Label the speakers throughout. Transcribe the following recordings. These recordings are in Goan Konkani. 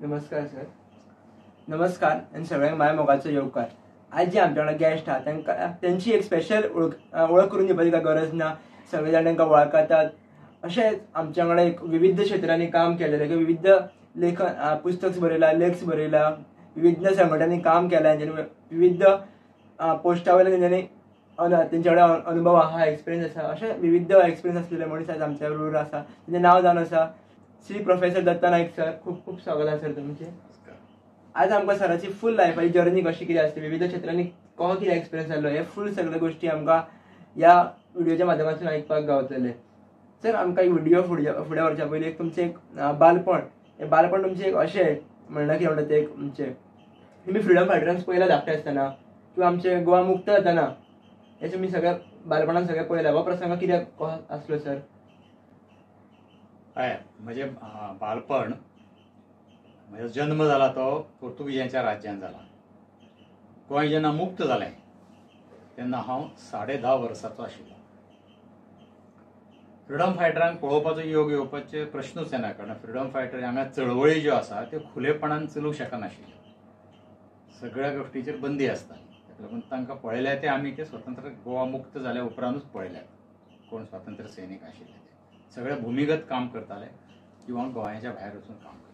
Speaker 1: नमस्कार सर. नमस्कार आनी सगळ्यांक माय मोगाचो येवकार. आज जे आमच्या वांगडा गेस्ट आहा तांकां तेंची एक स्पेशल वळख करून दिवपाची काय गरज ना, सगळे जाण तांकां वळखतात. अशेंच आमच्या वांगडा एक विविध क्षेत्रांनी काम केलेलें किंवा विविध लेखन पुस्तक बरयलां, लेख बरयला, विविध संघटनांनी काम केलां, विविध पोस्टा वयल्यान तेंच्यांनी तेंच्या कडेन अनुभव आहा, एक्सपिरियन्स आसा. अशे विविध एक्सपिरियन्स आसलेले मनीस आयज आमच्या बरोबर आसा. तेंचें नांव जावन आसा श्री प्रोफेसर दत्ता नायक सर. खूब खूब स्वागत आसा सर तुमचें. आज आमकां सराची फूल लायफाची जर्नी कशी कितें आसली, विविध क्षेत्रांनी कसो कितें एक्सपिरियन्स जालो, हे फूल सगळे गोश्टी आमकां ह्या व्हिडियोच्या माध्यमांतल्यान आयकपाक गावतले. सर, आमकां एक व्हिडियो फुडें व्हरच्या पयलीं एक तुमचें एक बालपण, हें बालपण तुमचें एक अशें म्हणल्यार कितें म्हणटा तें एक तुमचें तुमी फ्रिडम फायटरांक पयला धाकटे आसतना किंवा आमचें गोवा मुक्त जातना, हें तुमी सगळ्या बालपणान सगळें पळयलां. हो प्रसंग कित्याक कसो आसलो सर?
Speaker 2: हय, म्हजें बालपण, म्हजो जन्म जाला तो पोर्तुगीजांच्या राज्यांत जाला. गोंय जेन्ना मुक्त जालें तेन्ना हांव 10.5 वर्साचो आशिल्लो. फ्रिडम फायटरांक पळोवपाचो योग येवपाचे प्रश्नूच येना, कारण फ्रिडम फायटर हांगा चळवळी ज्यो आसा त्यो खुलेपणान चलूंक शकनाशिल्ल्यो, सगळ्या गोश्टीचेर बंदी आसताली. ताका लागून तांकां पळयल्या ते आमी ते स्वतंत्र गोवा मुक्त जाल्या उपरांतूच पळयल्यात कोण स्वातंत्र्य सैनीक आशिल्ले ते सगळे भुमिगत काम करताले किंवा गोंयाच्या भायर वचून काम करताले.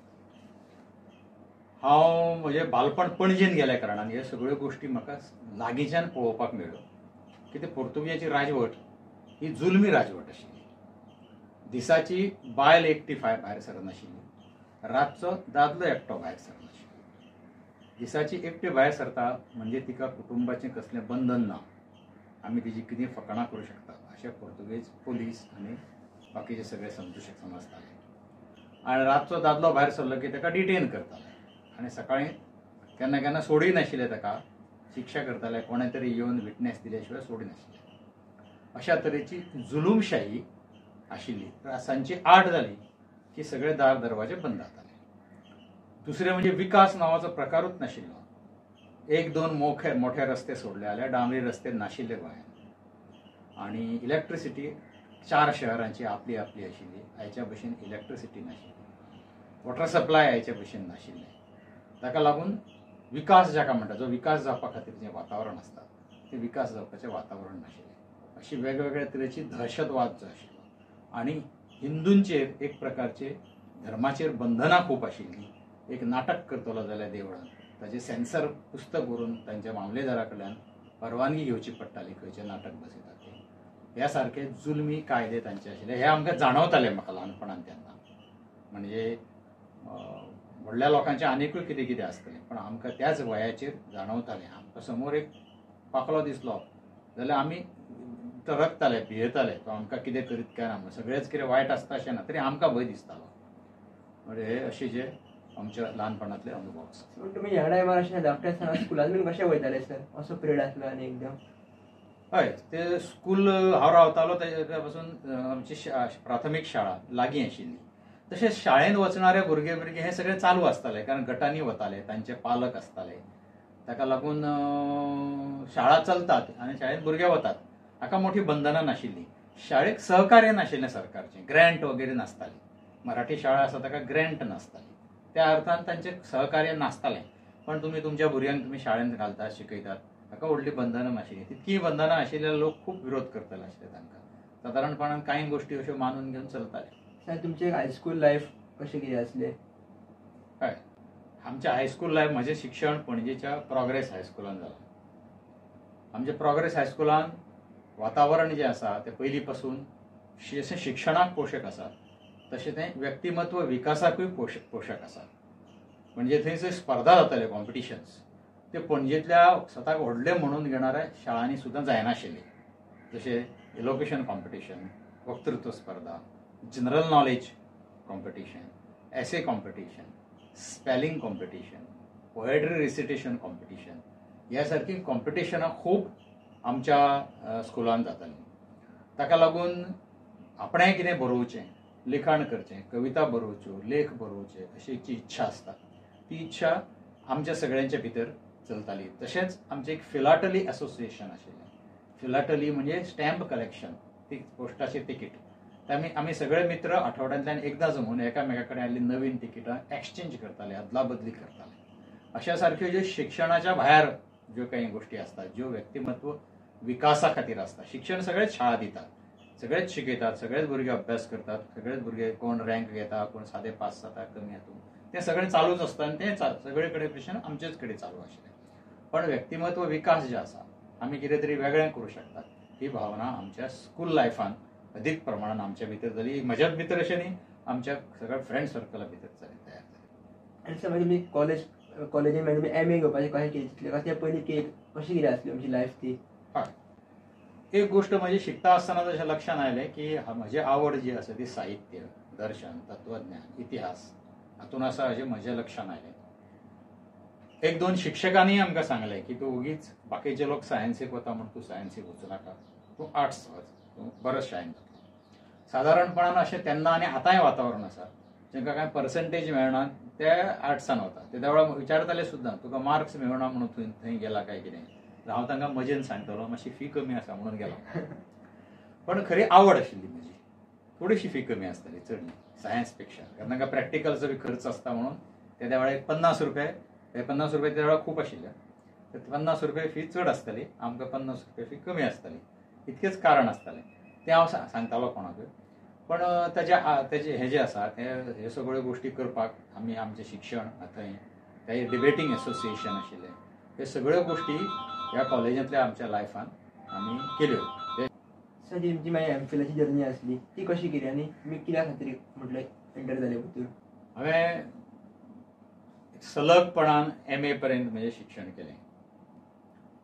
Speaker 2: हांव म्हजें बालपण पणजेन गेल्या कारणान ह्यो सगळ्यो गोश्टी म्हाका लागींच्यान पळोवपाक मेळ्ळ्यो. कितें पोर्तुगीजाची राजवट ही जुलमी राजवट आशिल्ली. दिसाची बायल एकटी भायर सरनाशिल्ली, रातचो दादलो एकटो भायर सरनाशिल्लो. दिसाची एकटी भायर सरता म्हणजे तिका कुटुंबाचें कसलें बंधन ना, आमी तिजी कितें फकाणां करूं शकतात अशें पोर्तुगेज पोलीस आनी बाकीचे सगळे समजताले. आनी रातचो दादलो भायर सरलो की ताका डिटेन करताले आनी सकाळीं केन्ना केन्ना सोडी नाशिल्ले, ताका शिक्षा करताले, कोणें तरी येवन विटनेस दिल्या शिवाय सोडी नाशिल्ले. अशा तरेची जुलूमशाही आशिल्ली. सांजची 8 जाली की सगळे दार दरवाजे बंद जाताले. दुसरें म्हणजे विकास नांवाचो प्रकारूच नाशिल्लो. 1-2 मोठे रस्ते सोडले जाल्यार डांबरी रस्ते नाशिल्ले गोंयांत. आनी इलेक्ट्रिसिटी 4 शहरांची आपली आपली आशिल्ली, आयच्या भशेन इलेक्ट्रिसिटी नाशिल्ली, वॉटर सप्लाय आयच्या भशेन नाशिल्लें. ताका लागून विकास जाका म्हणटा, जो विकास जावपा खातीर जें वातावरण आसता तें विकास जावपाचें वातावरण नाशिल्लें. अशी वेगवेगळ्या तरेची दहशतवाद जो आशिल्लो आनी हिंदूंचेर एक प्रकारचे धर्माचेर बंधनां खूब आशिल्लीं. एक नाटक करतलो जाल्यार देवळान ताजें सेन्सर पुस्तक बरोवन तांच्या मामलेदारा कडल्यान परवानगी घेवची पडटाली खंयचें नाटक बसयतात तें. ह्या सारके जुलमी कायदे तांचे आशिल्ले. हे आमकां जाणवताले म्हाका ल्हानपणान तेन्ना. म्हणजे व्हडल्या लोकांचें आनिकूय कितें कितें आसतलें, पण आमकां त्याच वयाचेर जाणवतालें. आमकां समोर एक पाकलो दिसलो जाल्यार आमी तरकताले, भियेताले, तो आमकां कितें करीत काय ना. सगळेंच कितें वायट आसता अशें ना, तरी आमकां भंय दिसतालो. म्हणजे हे अशे जे आमच्या ल्हानपणांतले अनुभव आसा.
Speaker 1: तुमी ह्या टायमार अशें धाकटे आसतना स्कुलान बीन कशें वयताले सर? असो पिरियड आसलो आनी एकदम?
Speaker 2: हय, ते स्कूल हांव रावतालो तेज्या पासून आमची प्राथमीक शाळा लागीं आशिल्ली. तशेंच शाळेंत वचणारे भुरगे भुरगे हे सगळे चालू आसताले, कारण गटांनी वताले, तांचे पालक आसताले. ताका लागून शाळा चलतात आनी शाळेंत भुरगे वतात, हाका मोठी बंधनां नाशिल्लीं. शाळेक सहकार्य नाशिल्लें सरकारचें, ग्रँट वगैरे नासताली. मराठी शाळा आसा ताका ग्रँट नासताली, त्या अर्थान तांचें सहकार्य नासतालें. पण तुमी तुमच्या भुरग्यांक तुमी शाळेंत घालतात, शिकयतात, ताका व्हडलीं बंधनां नाशिल्लीं. तितकीं बंधनां आशिल्ल्या लोक खूब विरोध करताले आशिल्ले तांकां. सादारणपणान कांय गोश्टी अश्यो मानून घेवन चलताले.
Speaker 1: सर, तुमचें हायस्कूल लायफ कशें कितें आसलें?
Speaker 2: हय, आमचें हायस्कूल लायफ, म्हजें शिक्षण पणजेच्या प्रोग्रेस हायस्कुलान जालां. आमच्या प्रोग्रेस हायस्कुलान वातावरण जें आसा तें पयलीं पासून जशें शिक्षणाक पोशक आसा तशें तें व्यक्तिमत्व विकासाकूय पोशक आसा. म्हणजे थंयसर स्पर्धा जाताल्यो, कॉम्पिटिशन्स, ते पणजेंतल्या स्वताक व्हडले म्हणून घेणाऱ्या शाळांनी सुद्दां जायनाशिल्ले. जशें एलोकेशन कॉम्पिटिशन, वक्तृत्व स्पर्धा, general knowledge competition, essay competition, spelling competition, poetry recitation competition, ह्या सारकीं कॉम्पिटिशनां खूब आमच्या स्कुलान जातालीं. ताका लागून आपणें कितें बरोवचें, लिखाण करचें, कविता बरोवच्यो, लेख बरोवचे अशी जी इच्छा आसता ती इच्छा आमच्या सगळ्यांच्या भितर चलताली. तशेंच आमचें एक फिलाटली एसोसिएशन आशिल्लें. फिलाटली म्हणजे स्टॅम्प कलेक्शन, ती पोस्टाचें तिकीट, आमी आमी सगळे मित्र आठवड्यांतल्यान एकदां जमून एकामेका कडेन आयिल्ली नवीन तिकिटां एक्सचेंज करताले, अदला बदली करताले. अशा सारक्यो ज्यो शिक्षणाच्या भायर ज्यो काही गोष्टी आसतात, ज्यो व्यक्तिमत्व विकासा खातीर आसता. शिक्षण सगळेच शाळा दितात, सगळेच शिकयतात, सगळेच भुरगे अभ्यास करतात, सगळेच भुरगे कोण रँक घेता, कोण सादे पास जाता कमी हातून, तें सगळें चालूच आसता आनी तें सगळे कडेन भशेन आमचेच कडेन चालू आशिल्लें. पण व्यक्तिमत्व विकास जे आसा, आमी कितें तरी वेगळें करूं शकतात ही भावना आमच्या स्कूल लायफान अधिक प्रमाणान आमच्या भितर जाली. म्हज्याच भितर अशें न्ही, आमच्या सगळ्या फ्रेंड सर्कला भितर जाली, तयार जाली.
Speaker 1: आनी समज तुमी कॉलेजीन मागीर तुमी एम ए घेवपाचें कशें कितें चिंतलें, कशें पयलीं की कशी कितें आसली तुमची लायफ ती?
Speaker 2: हय, एक गोश्ट म्हजी शिकता आसतना तशें लक्षांत आयलें की म्हजी आवड जी आसा ती साहित्य, दर्शन, तत्वज्ञान, इतिहास हातून आसा अशें म्हज्या लक्षांत आयलें. एक दोन शिक्षकांनीय आमकां सांगलें की तूं ओगीच बाकीचे लोक सायन्सीक वता म्हूण तूं सायन्सीक वचूं नाका, तूं आर्ट्स वच, तूं बरो शायन जातलो. सादारणपणान अशें तेन्ना आनी आतांय वातावरण आसा, जांकां कांय पर्संटेज मेळना ते आर्ट्सान वता. ते वेळार विचारताले सुद्दां, तुका मार्क्स मेळना म्हणून तूं थंय गेला काय कितें. हांव तांकां मजेन सांगतालो, मातशी फी कमी आसा म्हणून गेलो. पण खरी आवड आशिल्ली म्हजी, थोडीशी फी कमी आसताली, चड न्ही सायन्स पेक्षा, कारण तांकां प्रॅक्टिकलचो बी खर्च आसता म्हणून त्या वेळार 50 रुपये, ते 50 रुपये त्या वेळार खूब आशिल्ले, तर 50 रुपये फी चड आसताली, आमकां 50 रुपये फी कमी आसताली, इतकेंच कारण आसतालें. तें हांव सांगतालो कोणाकूय. पण ताजे हें जें आसा तें ह्यो सगळ्यो गोश्टी करपाक आमी आमचें शिक्षण थंय ते डिबेटींग एसोसिएशन आशिल्लें, ह्यो सगळ्यो गोश्टी ह्या कॉलेजींतल्या आमच्या लायफान आमी केल्यो.
Speaker 1: सर, तुमची मागीर एम फिलाची जर्नी आसली ती कशी केली आनी तुमी कित्या खातीर म्हटलें एंटर जाले भितर?
Speaker 2: हांवें सलगपणान एम ए पर्यंत म्हजें शिक्षण केलें.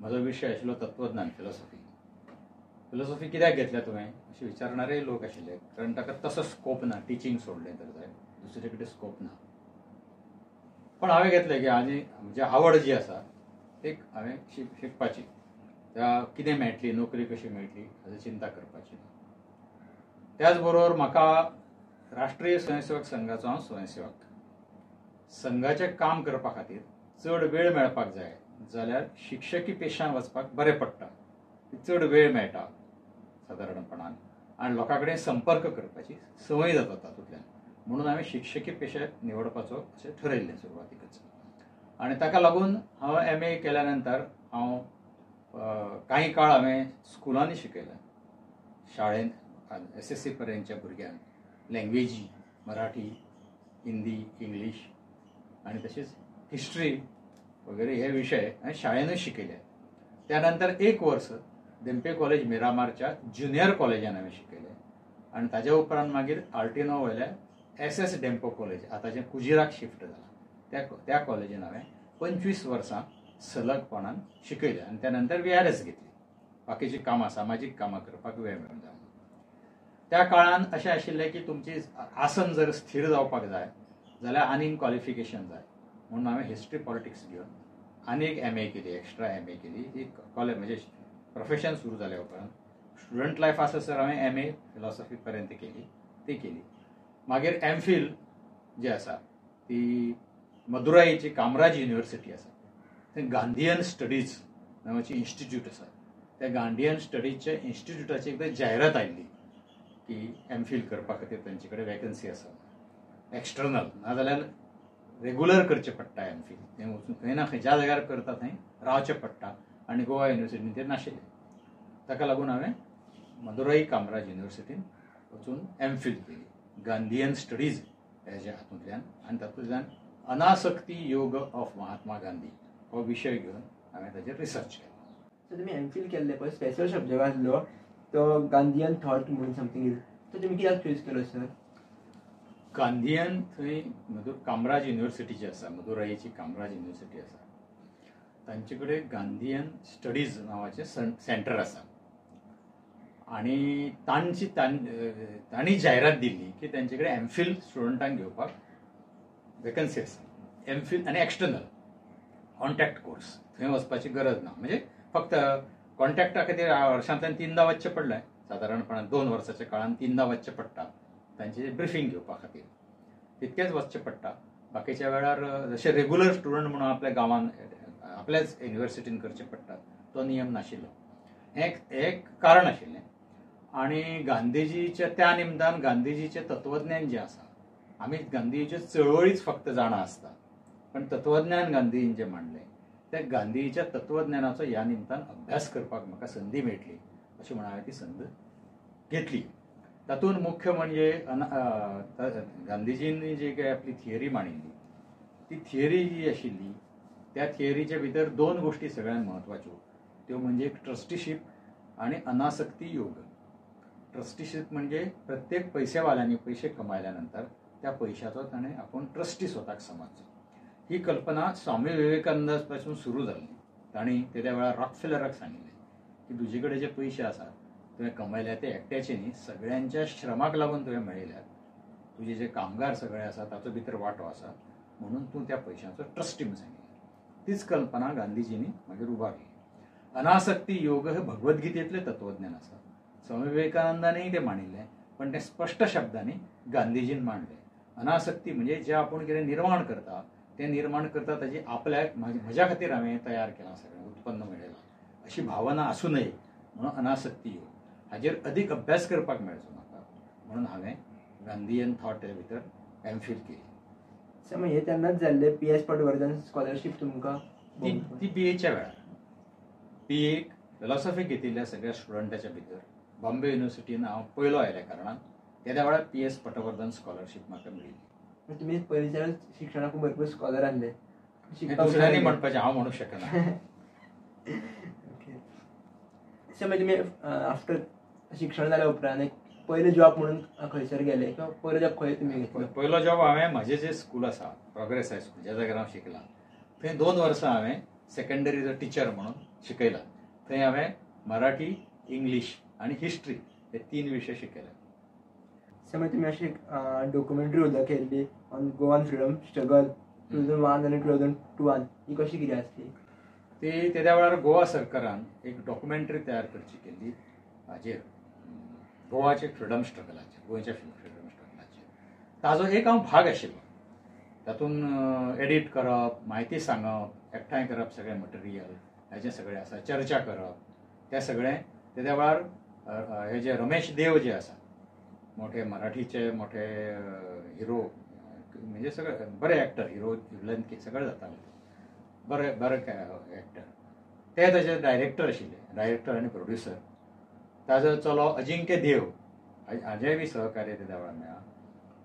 Speaker 2: म्हजो विशय आशिल्लो तत्वज्ञान, फिलॉसॉफी. फिलॉसॉफी कित्याक घेतल्या तुवें अशें विचारणारेय लोक आशिल्ले, कारण ताका तसो स्कोप ना, टिचींग सोडलें तर जाय, दुसरे कडेन स्कोप ना. पण हांवें घेतलें की आनी म्हजी आवड जी आसा एक हांवें शिकपाची, त्या कितें मेळटली, नोकरी कशी मेळटली हाची चिंता करपाची ना. त्याच बरोबर म्हाका राष्ट्रीय स्वयंसेवक संघाचो हांव स्वयंसेवक, संघाचें काम करपा खातीर चड वेळ मेळपाक जाय जाल्यार शिक्षकी पेशान वचपाक बरें पडटा, चड वेळ मेळटा सादारणपणान आनी लोकां कडेन संपर्क करपाची संवय जाता तातूंतल्यान, म्हणून हांवें शिक्षकी पेशा निवडपाचो अशें ठरयल्लें सुरवातीकच. आनी ताका लागून हांव एम ए केल्या नंतर हांव कांय काळ हांवें स्कुलांनी शिकयलें, शाळेंत एस एस सी पर्यंतच्या भुरग्यांक लँग्वेजी, मराठी, हिंदी, इंग्लीश आनी तशेंच हिस्ट्री वगैरे हे विशय हांवें शाळेनूय शिकयले. त्या नंतर एक वर्स धेंपे कॉलेज मिरामारच्या ज्युनियर कॉलेजान हांवें शिकयलें आनी ताज्या उपरांत मागीर आल्टिनो वयल्या एस एस डेम्पो कॉलेज, आतांचें कुजिराक शिफ्ट जाला, त्या कॉलेजीन हांवें 25 वर्सां सलगपणान शिकयलें आनी त्या नंतर व्ही आर एस घेतली. बाकीचीं कामां, सामाजीक कामां करपाक वेळ मेळूंक जाय. त्या काळान अशें आशिल्लें की तुमची आसन जर स्थीर जावपाक जाय जाल्यार आनीक क्वॉलिफिकेशन जाय, म्हणून हांवें हिस्ट्री पॉलिटिक्स घेवन आनी एक एम ए केली, एक्स्ट्रा एम ए केली. ही कॉलेज म्हणजे प्रोफेशन सुरू जाल्या उपरांत स्टुडंट लायफ आसा सर हांवें एम ए फिलॉसॉफी पर्यंत केली, ती केली. मागीर एम फिल जी आसा ती मदुराईची कामराज युनिवर्सिटी आसा, थंय गांधीयन स्टडीज नांवाची इन्स्टिट्यूट आसा, त्या गांधीयन स्टडीजच्या इन्स्टिट्यूटाची एकदां जायरात आयिल्ली की एम फिल करपा खातीर तांचे कडेन वेकन्सी आसा, एक्सटर्नल नाजाल्यार रेगुलर करचें पडटा एम फिल, तें वचून खंय ना खंयच्या जाग्यार करता थंय रावचें पडटा आनी गोवा युनिवर्सिटीन तें नाशिल्लें. ताका लागून हांवें मदुराई कामराज युनिवर्सिटीन वचून एम फिल केली गांधीयन स्टडीज हेज्या हातूंतल्यान, आनी तातूंतल्यान अनासक्ती योग ऑफ महात्मा गांधी हो विशय घेवन हांवें ताचेर रिसर्च केलो.
Speaker 1: सो तुमी एम फिल केल्लें पळय, स्पेशल सब्जेक्ट आसलो तो गांधीयन थॉट म्हणून समथींग, तो तुमी कित्याक चूज केलो सर?
Speaker 2: गांधीयन थंय कामराज युनिवर्सिटी जी आसा, मदुराईची कामराज युनिवर्सिटी आसा, तांचे कडेन गांधीयन स्टडीज नांवाचें सेंटर आसा आनी तांची तांणी जायरात दिल्ली की तांचे कडेन एम फिल स्टुडंटांक घेवपाक वेकन्सी आसा, एम फिल आनी एक्सटर्नल कॉन्टॅक्ट कोर्स, थंय वचपाची गरज ना, म्हणजे फक्त कॉन्टॅक्टा खातीर वर्सांतल्यान 3दा वचचें पडलें, सादारणपणान 2 वर्साच्या काळान 3दा वचचें पडटा तांचें ब्रिफींग घेवपा खातीर, तितकेंच वचचें पडटा. बाकीच्या वेळार जशें रेगुलर स्टुडंट म्हणून आपल्या गांवान आपल्याच युनिवर्सिटीन करचें पडटा तो नियम नाशिल्लो. हें एक कारण आशिल्लें. आनी गांधीजीच्या त्या निमतान गांधीजीचें तत्वज्ञान जें आसा, आमी गांधीजीच्यो चळवळीच फक्त जाणा आसता, पण तत्वज्ञान गांधीजीन जें मांडलें त्या गांधीजीच्या तत्वज्ञानाचो ह्या निमतान अभ्यास करपाक म्हाका संदी मेळटली अशें म्हणून हांवें ती संद घेतली. तातूंत मुख्य म्हणजे गांधीजींनी जी काय आपली थियरी मांडिल्ली ती थियरी जी आशिल्ली त्या थियरीच्या भितर दोन गोष्टी सगळ्यांत म्हत्वाच्यो, त्यो म्हणजे एक ट्रस्टीशीप आनी अनासक्ती योग. ट्रस्टीशीप म्हणजे प्रत्येक पैसेवाल्यांनी पैसे कमायल्या नंतर त्या पैशाचो ताणें आपूण ट्रस्टी स्वताक समजचो. ही कल्पना स्वामी विवेकानंदा पासून सुरू जाल्ली. तांणी तेद्या वेळार रॉकफेलराक सांगिल्लें की तुजे कडेन जे पयशे आसात तुवें कमयल्या ते एकट्याचे न्ही, सगळ्यांच्या श्रमाक लागून तुवें मेळयल्यात, तुजे जे कामगार सगळे आसा ताचो भितर वांटो आसा, म्हणून तूं त्या पयशांचो ट्रस्टी म्हूण सांगिल्लें. तीच कल्पना गांधीजींनी मागीर उबारली. अनासक्ती योग हे भगवद्गीतेंतलें तत्वज्ञान आसा. स्वामी विवेकानंदानय तें मांडिल्लें, पण तें स्पश्ट शब्दांनी गांधीजीन मांडलें. अनासक्ती म्हणजे जें आपूण कितें निर्माण करता तें निर्माण करता ताजी आपल्याक म्हज्या खातीर हांवें तयार केलां, सगळें उत्पन्न मेळयलां अशी भावना आसूं नये म्हणून अनासक्ती योग. हाजेर अदीक अभ्यास करपाक मेळचो म्हाका म्हणून हांवें गांधीयन थॉट भितर एमफील केली.
Speaker 1: सर हे तेन्नाच जाल्लें पी एस पटवर्धन स्कॉलरशीप तुमकां?
Speaker 2: ती बी एच्या वेळार. बी एक फिलॉसॉफी घेतिल्ल्या सगळ्या स्टुडंटाच्या भितर बॉम्बे युनिवर्सिटीन हांव पयलो आयल्या कारणान तेद्या वेळार पी एस पटवर्धन स्कॉलरशीप म्हाका मेळिल्ली.
Speaker 1: तुमी पयलींच्यान शिक्षणाक भरपूर स्कॉलर आसले,
Speaker 2: दुसऱ्यांनी म्हणपाचें हांव म्हणूंक शकना.
Speaker 1: ओके सर, मागीर तुमी आफ्टर शिक्षण जाल्या उपरांत एक पयलो जॉब म्हणून खंयसर गेले किंवा पयलो जॉब खंय तुमी घेतलो?
Speaker 2: पयलो जॉब हांवें म्हजें जें स्कूल आसा प्रोग्रेस हायस्कूल, ज्या जाग्यार हांव शिकलां थंय 2 वर्सां हांवें सेकंडरीचो टिचर म्हणून शिकयला. थंय हांवें मराठी, इंग्लीश आनी हिस्ट्री हे 3 विशय शिकयले.
Speaker 1: सर मागीर तुमी अशी डॉक्युमेंटरी सुद्दां केल्ली ऑन गोवन फ्रिडम स्ट्रगल 2001 आनी 2002, ही कशी कितें आसली?
Speaker 2: ती तेद्या वेळार गोवा सरकारान एक डॉक्युमेंटरी तयार करची केल्ली हाजेर, गोवाचे फ्रिडम स्ट्रगलाचेर, गोंयच्या फ्रिडम स्ट्रगलाचेर. ताजो एक हांव भाग आशिल्लो. तातूंत एडिट करप, म्हायती सांगप, एकठांय करप सगळें मटेरियल हाजें सगळें आसा, चर्चा करप, तें सगळें तेद्या वेळार हे जे रमेश देव जे आसा, मोठे मराठीचे मोठे हिरो, म्हणजे सगळे बरे एक्टर, हिरो विलन सगळे जाताले, बरे बरे एक्टर, ते ताजे डायरेक्टर आशिल्ले, डायरेक्टर आनी प्रोड्युसर. ताजो चलो अजिंक्य देव हाजेंय बी सहकार्य तेद्या वेळार मेळ्ळां.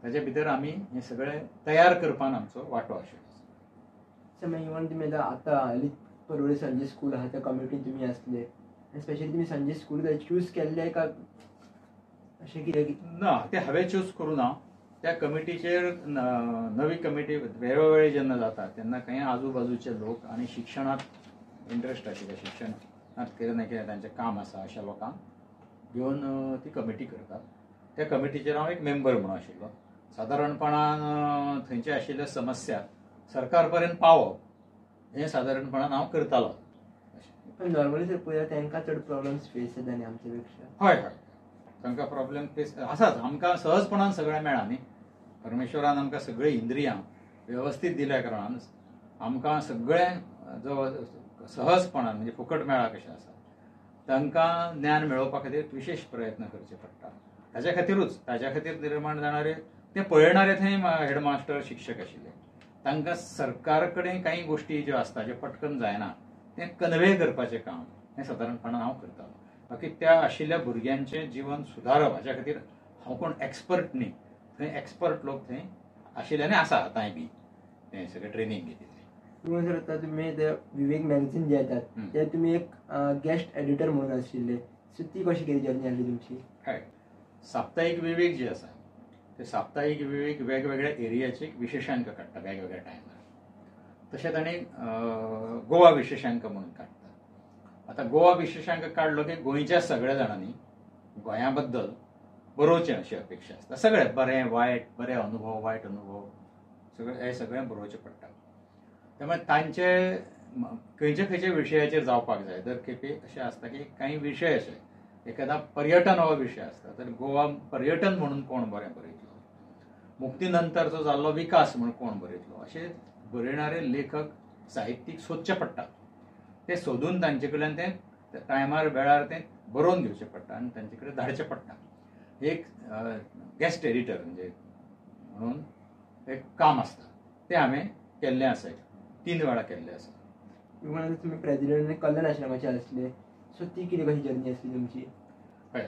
Speaker 2: ताजे भितर आमी हें सगळें तयार करपान आमचो वांटो आशिल्लो.
Speaker 1: सर मागीर इवन तुमी आतां हालींच पर्वरी संजय स्कूल आसा त्या कमिटीन तुमी आसले, आनी स्पेशली तुमी संजय स्कूल चूज केल्लें काय अशें कितें?
Speaker 2: ना, तें हांवें चूज करूं ना. त्या कमिटीचेर नवी कमिटी वेळोवेळी जेन्ना जाता तेन्ना कांय आजू बाजूचे लोक आनी शिक्षणांत इंट्रस्ट आशिल्ले, शिक्षणांत कितें ना कितें तांचें काम आसा अशा लोकांक घेवन ती कमिटी करतात. त्या कमिटीचेर हांव एक मेंबर म्हणून आशिल्लो. सादारणपणान थंयचे आशिल्ल्यो समस्या सरकार पर्यंत पावप हें सादारणपणान हांव करतालो.
Speaker 1: पण नॉर्मली सर पळयल्यार तांकां चड प्रॉब्लम्स फेस जाता न्ही आमच्या पेक्षा?
Speaker 2: हय हय, तांकां प्रॉब्लम फेस आसाच. आमकां सहजपणान सगळें मेळ्ळां न्ही, परमेश्वरान आमकां सगळीं इंद्रियां वेवस्थीत दिल्या कारणान आमकां सगळें जो सहजपणान म्हणजे फुकट मेळ्ळां कशें आसा. तांकां ज्ञान मेळोवपा खातीर विशेश प्रयत्न करचे पडटा. ताज्या खातीरूच, ताज्या खातीर निर्माण जाणारे ते पळयणारे थंय हेडमास्टर शिक्षक आशिल्ले, तांकां सरकार कडेन कांय गोश्टी ज्यो आसता ज्यो पटकन जायना तें कन्वे करपाचें काम हें सादारणपणान हांव करतालो. बाकी त्या आशिल्ल्या भुरग्यांचें जीवन सुदारप हाज्या खातीर हांव कोण एक्सपर्ट न्ही, थंय एक्सपर्ट लोक थंय आशिल्ले आनी आसा आतांय बी तें सगळें ट्रेनींग घेतिल्लें.
Speaker 1: इवन सर आतां तुमी ते विवेक मॅगझीन जे येतात ते तुमी एक गेस्ट एडिटर म्हणून आशिल्ले, सो ती कशी कितें जर्नी आसली तुमची?
Speaker 2: हय, साप्ताहीक विवेक जे आसा ते साप्ताहीक विवेक वेगवेगळ्या एरियाचे विशेषांक काडटा वेगवेगळ्या टायमार. तशें तांणी गोवा विशेषांक म्हणून काडटा. आतां गोवा विशेषांक काडलो की गोंयच्या सगळ्या जाणांनी गोंया बद्दल बरोवचें अशी अपेक्षा आसता. सगळे बरें वायट, बरे अनुभव वायट अनुभव सगळे हे सगळें बरोवचें पडटा. त्यामुळे तांचे खंयच्या खंयच्या विशयाचेर जावपाक जाय. दर खेपे अशें आसता की कांय विशय अशे एखादा पर्यटन हो विशय आसता तर गोवा पर्यटन म्हणून कोण बरें बरयतलो, मुक्ती नंतरचो जाल्लो विकास म्हणून कोण बरयतलो, अशे बरयणारे लेखक साहित्यीक सोदचे पडटा. ते सोदून तांचे कडल्यान ते टायमार वेळार ते बरोवन घेवचें पडटा आनी तांचे कडेन धाडचें पडटा. एक गेस्ट एडिटर म्हणजे म्हणून एक काम आसता, तें हांवें केल्लें आसा, 3 वेळा केल्लें आसा.
Speaker 1: तुमी प्रेजिडेंट कल्याण आश्रमाचे आसले, सो ती कितें कशी जर्नी आसली तुमची?
Speaker 2: हय,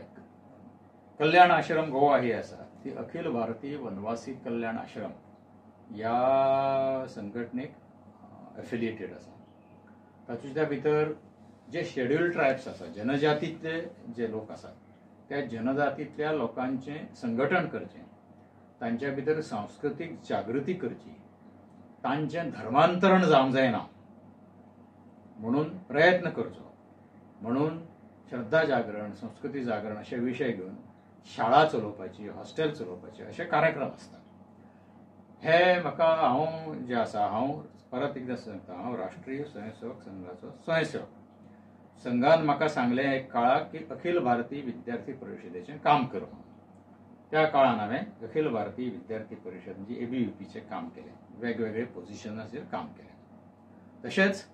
Speaker 2: कल्याण आश्रम गोवा ही आसा ती अखिल भारतीय वनवासी कल्याण आश्रम ह्या संघटनेक एफिलिएटेड आसा. तातूंतल्या भितर जे शेड्युल्ड ट्रायब्स आसा, जनजातींतले जे लोक आसात त्या जनजातींतल्या लोकांचें संघटन करचें, तांच्या भितर सांस्कृतीक जागृती करची, तांचें धर्मांतरण जावंक जायना म्हणून प्रयत्न करचो, म्हणून श्रद्धा जागरण, संस्कृती जागरण अशे विशय घेवन शाळा चलोवपाची, हॉस्टेल चलोवपाचे अशे कार्यक्रम आसतात. हे म्हाका हांव जे आसा, हांव परत एकदां सांगता, हांव राष्ट्रीय स्वयंसेवक संघाचो स्वयंसेवक. संघान म्हाका सांगलें एक काळाक की अखिल भारतीय विद्यार्थी परिशदेचें काम कर म्हणून. त्या काळान हांवें अखिल भारतीय विद्यार्थी परिशद म्हणजे ABVPचें काम केलें, वेगवेगळे पोजिशनाचेर काम केलें. तशेंच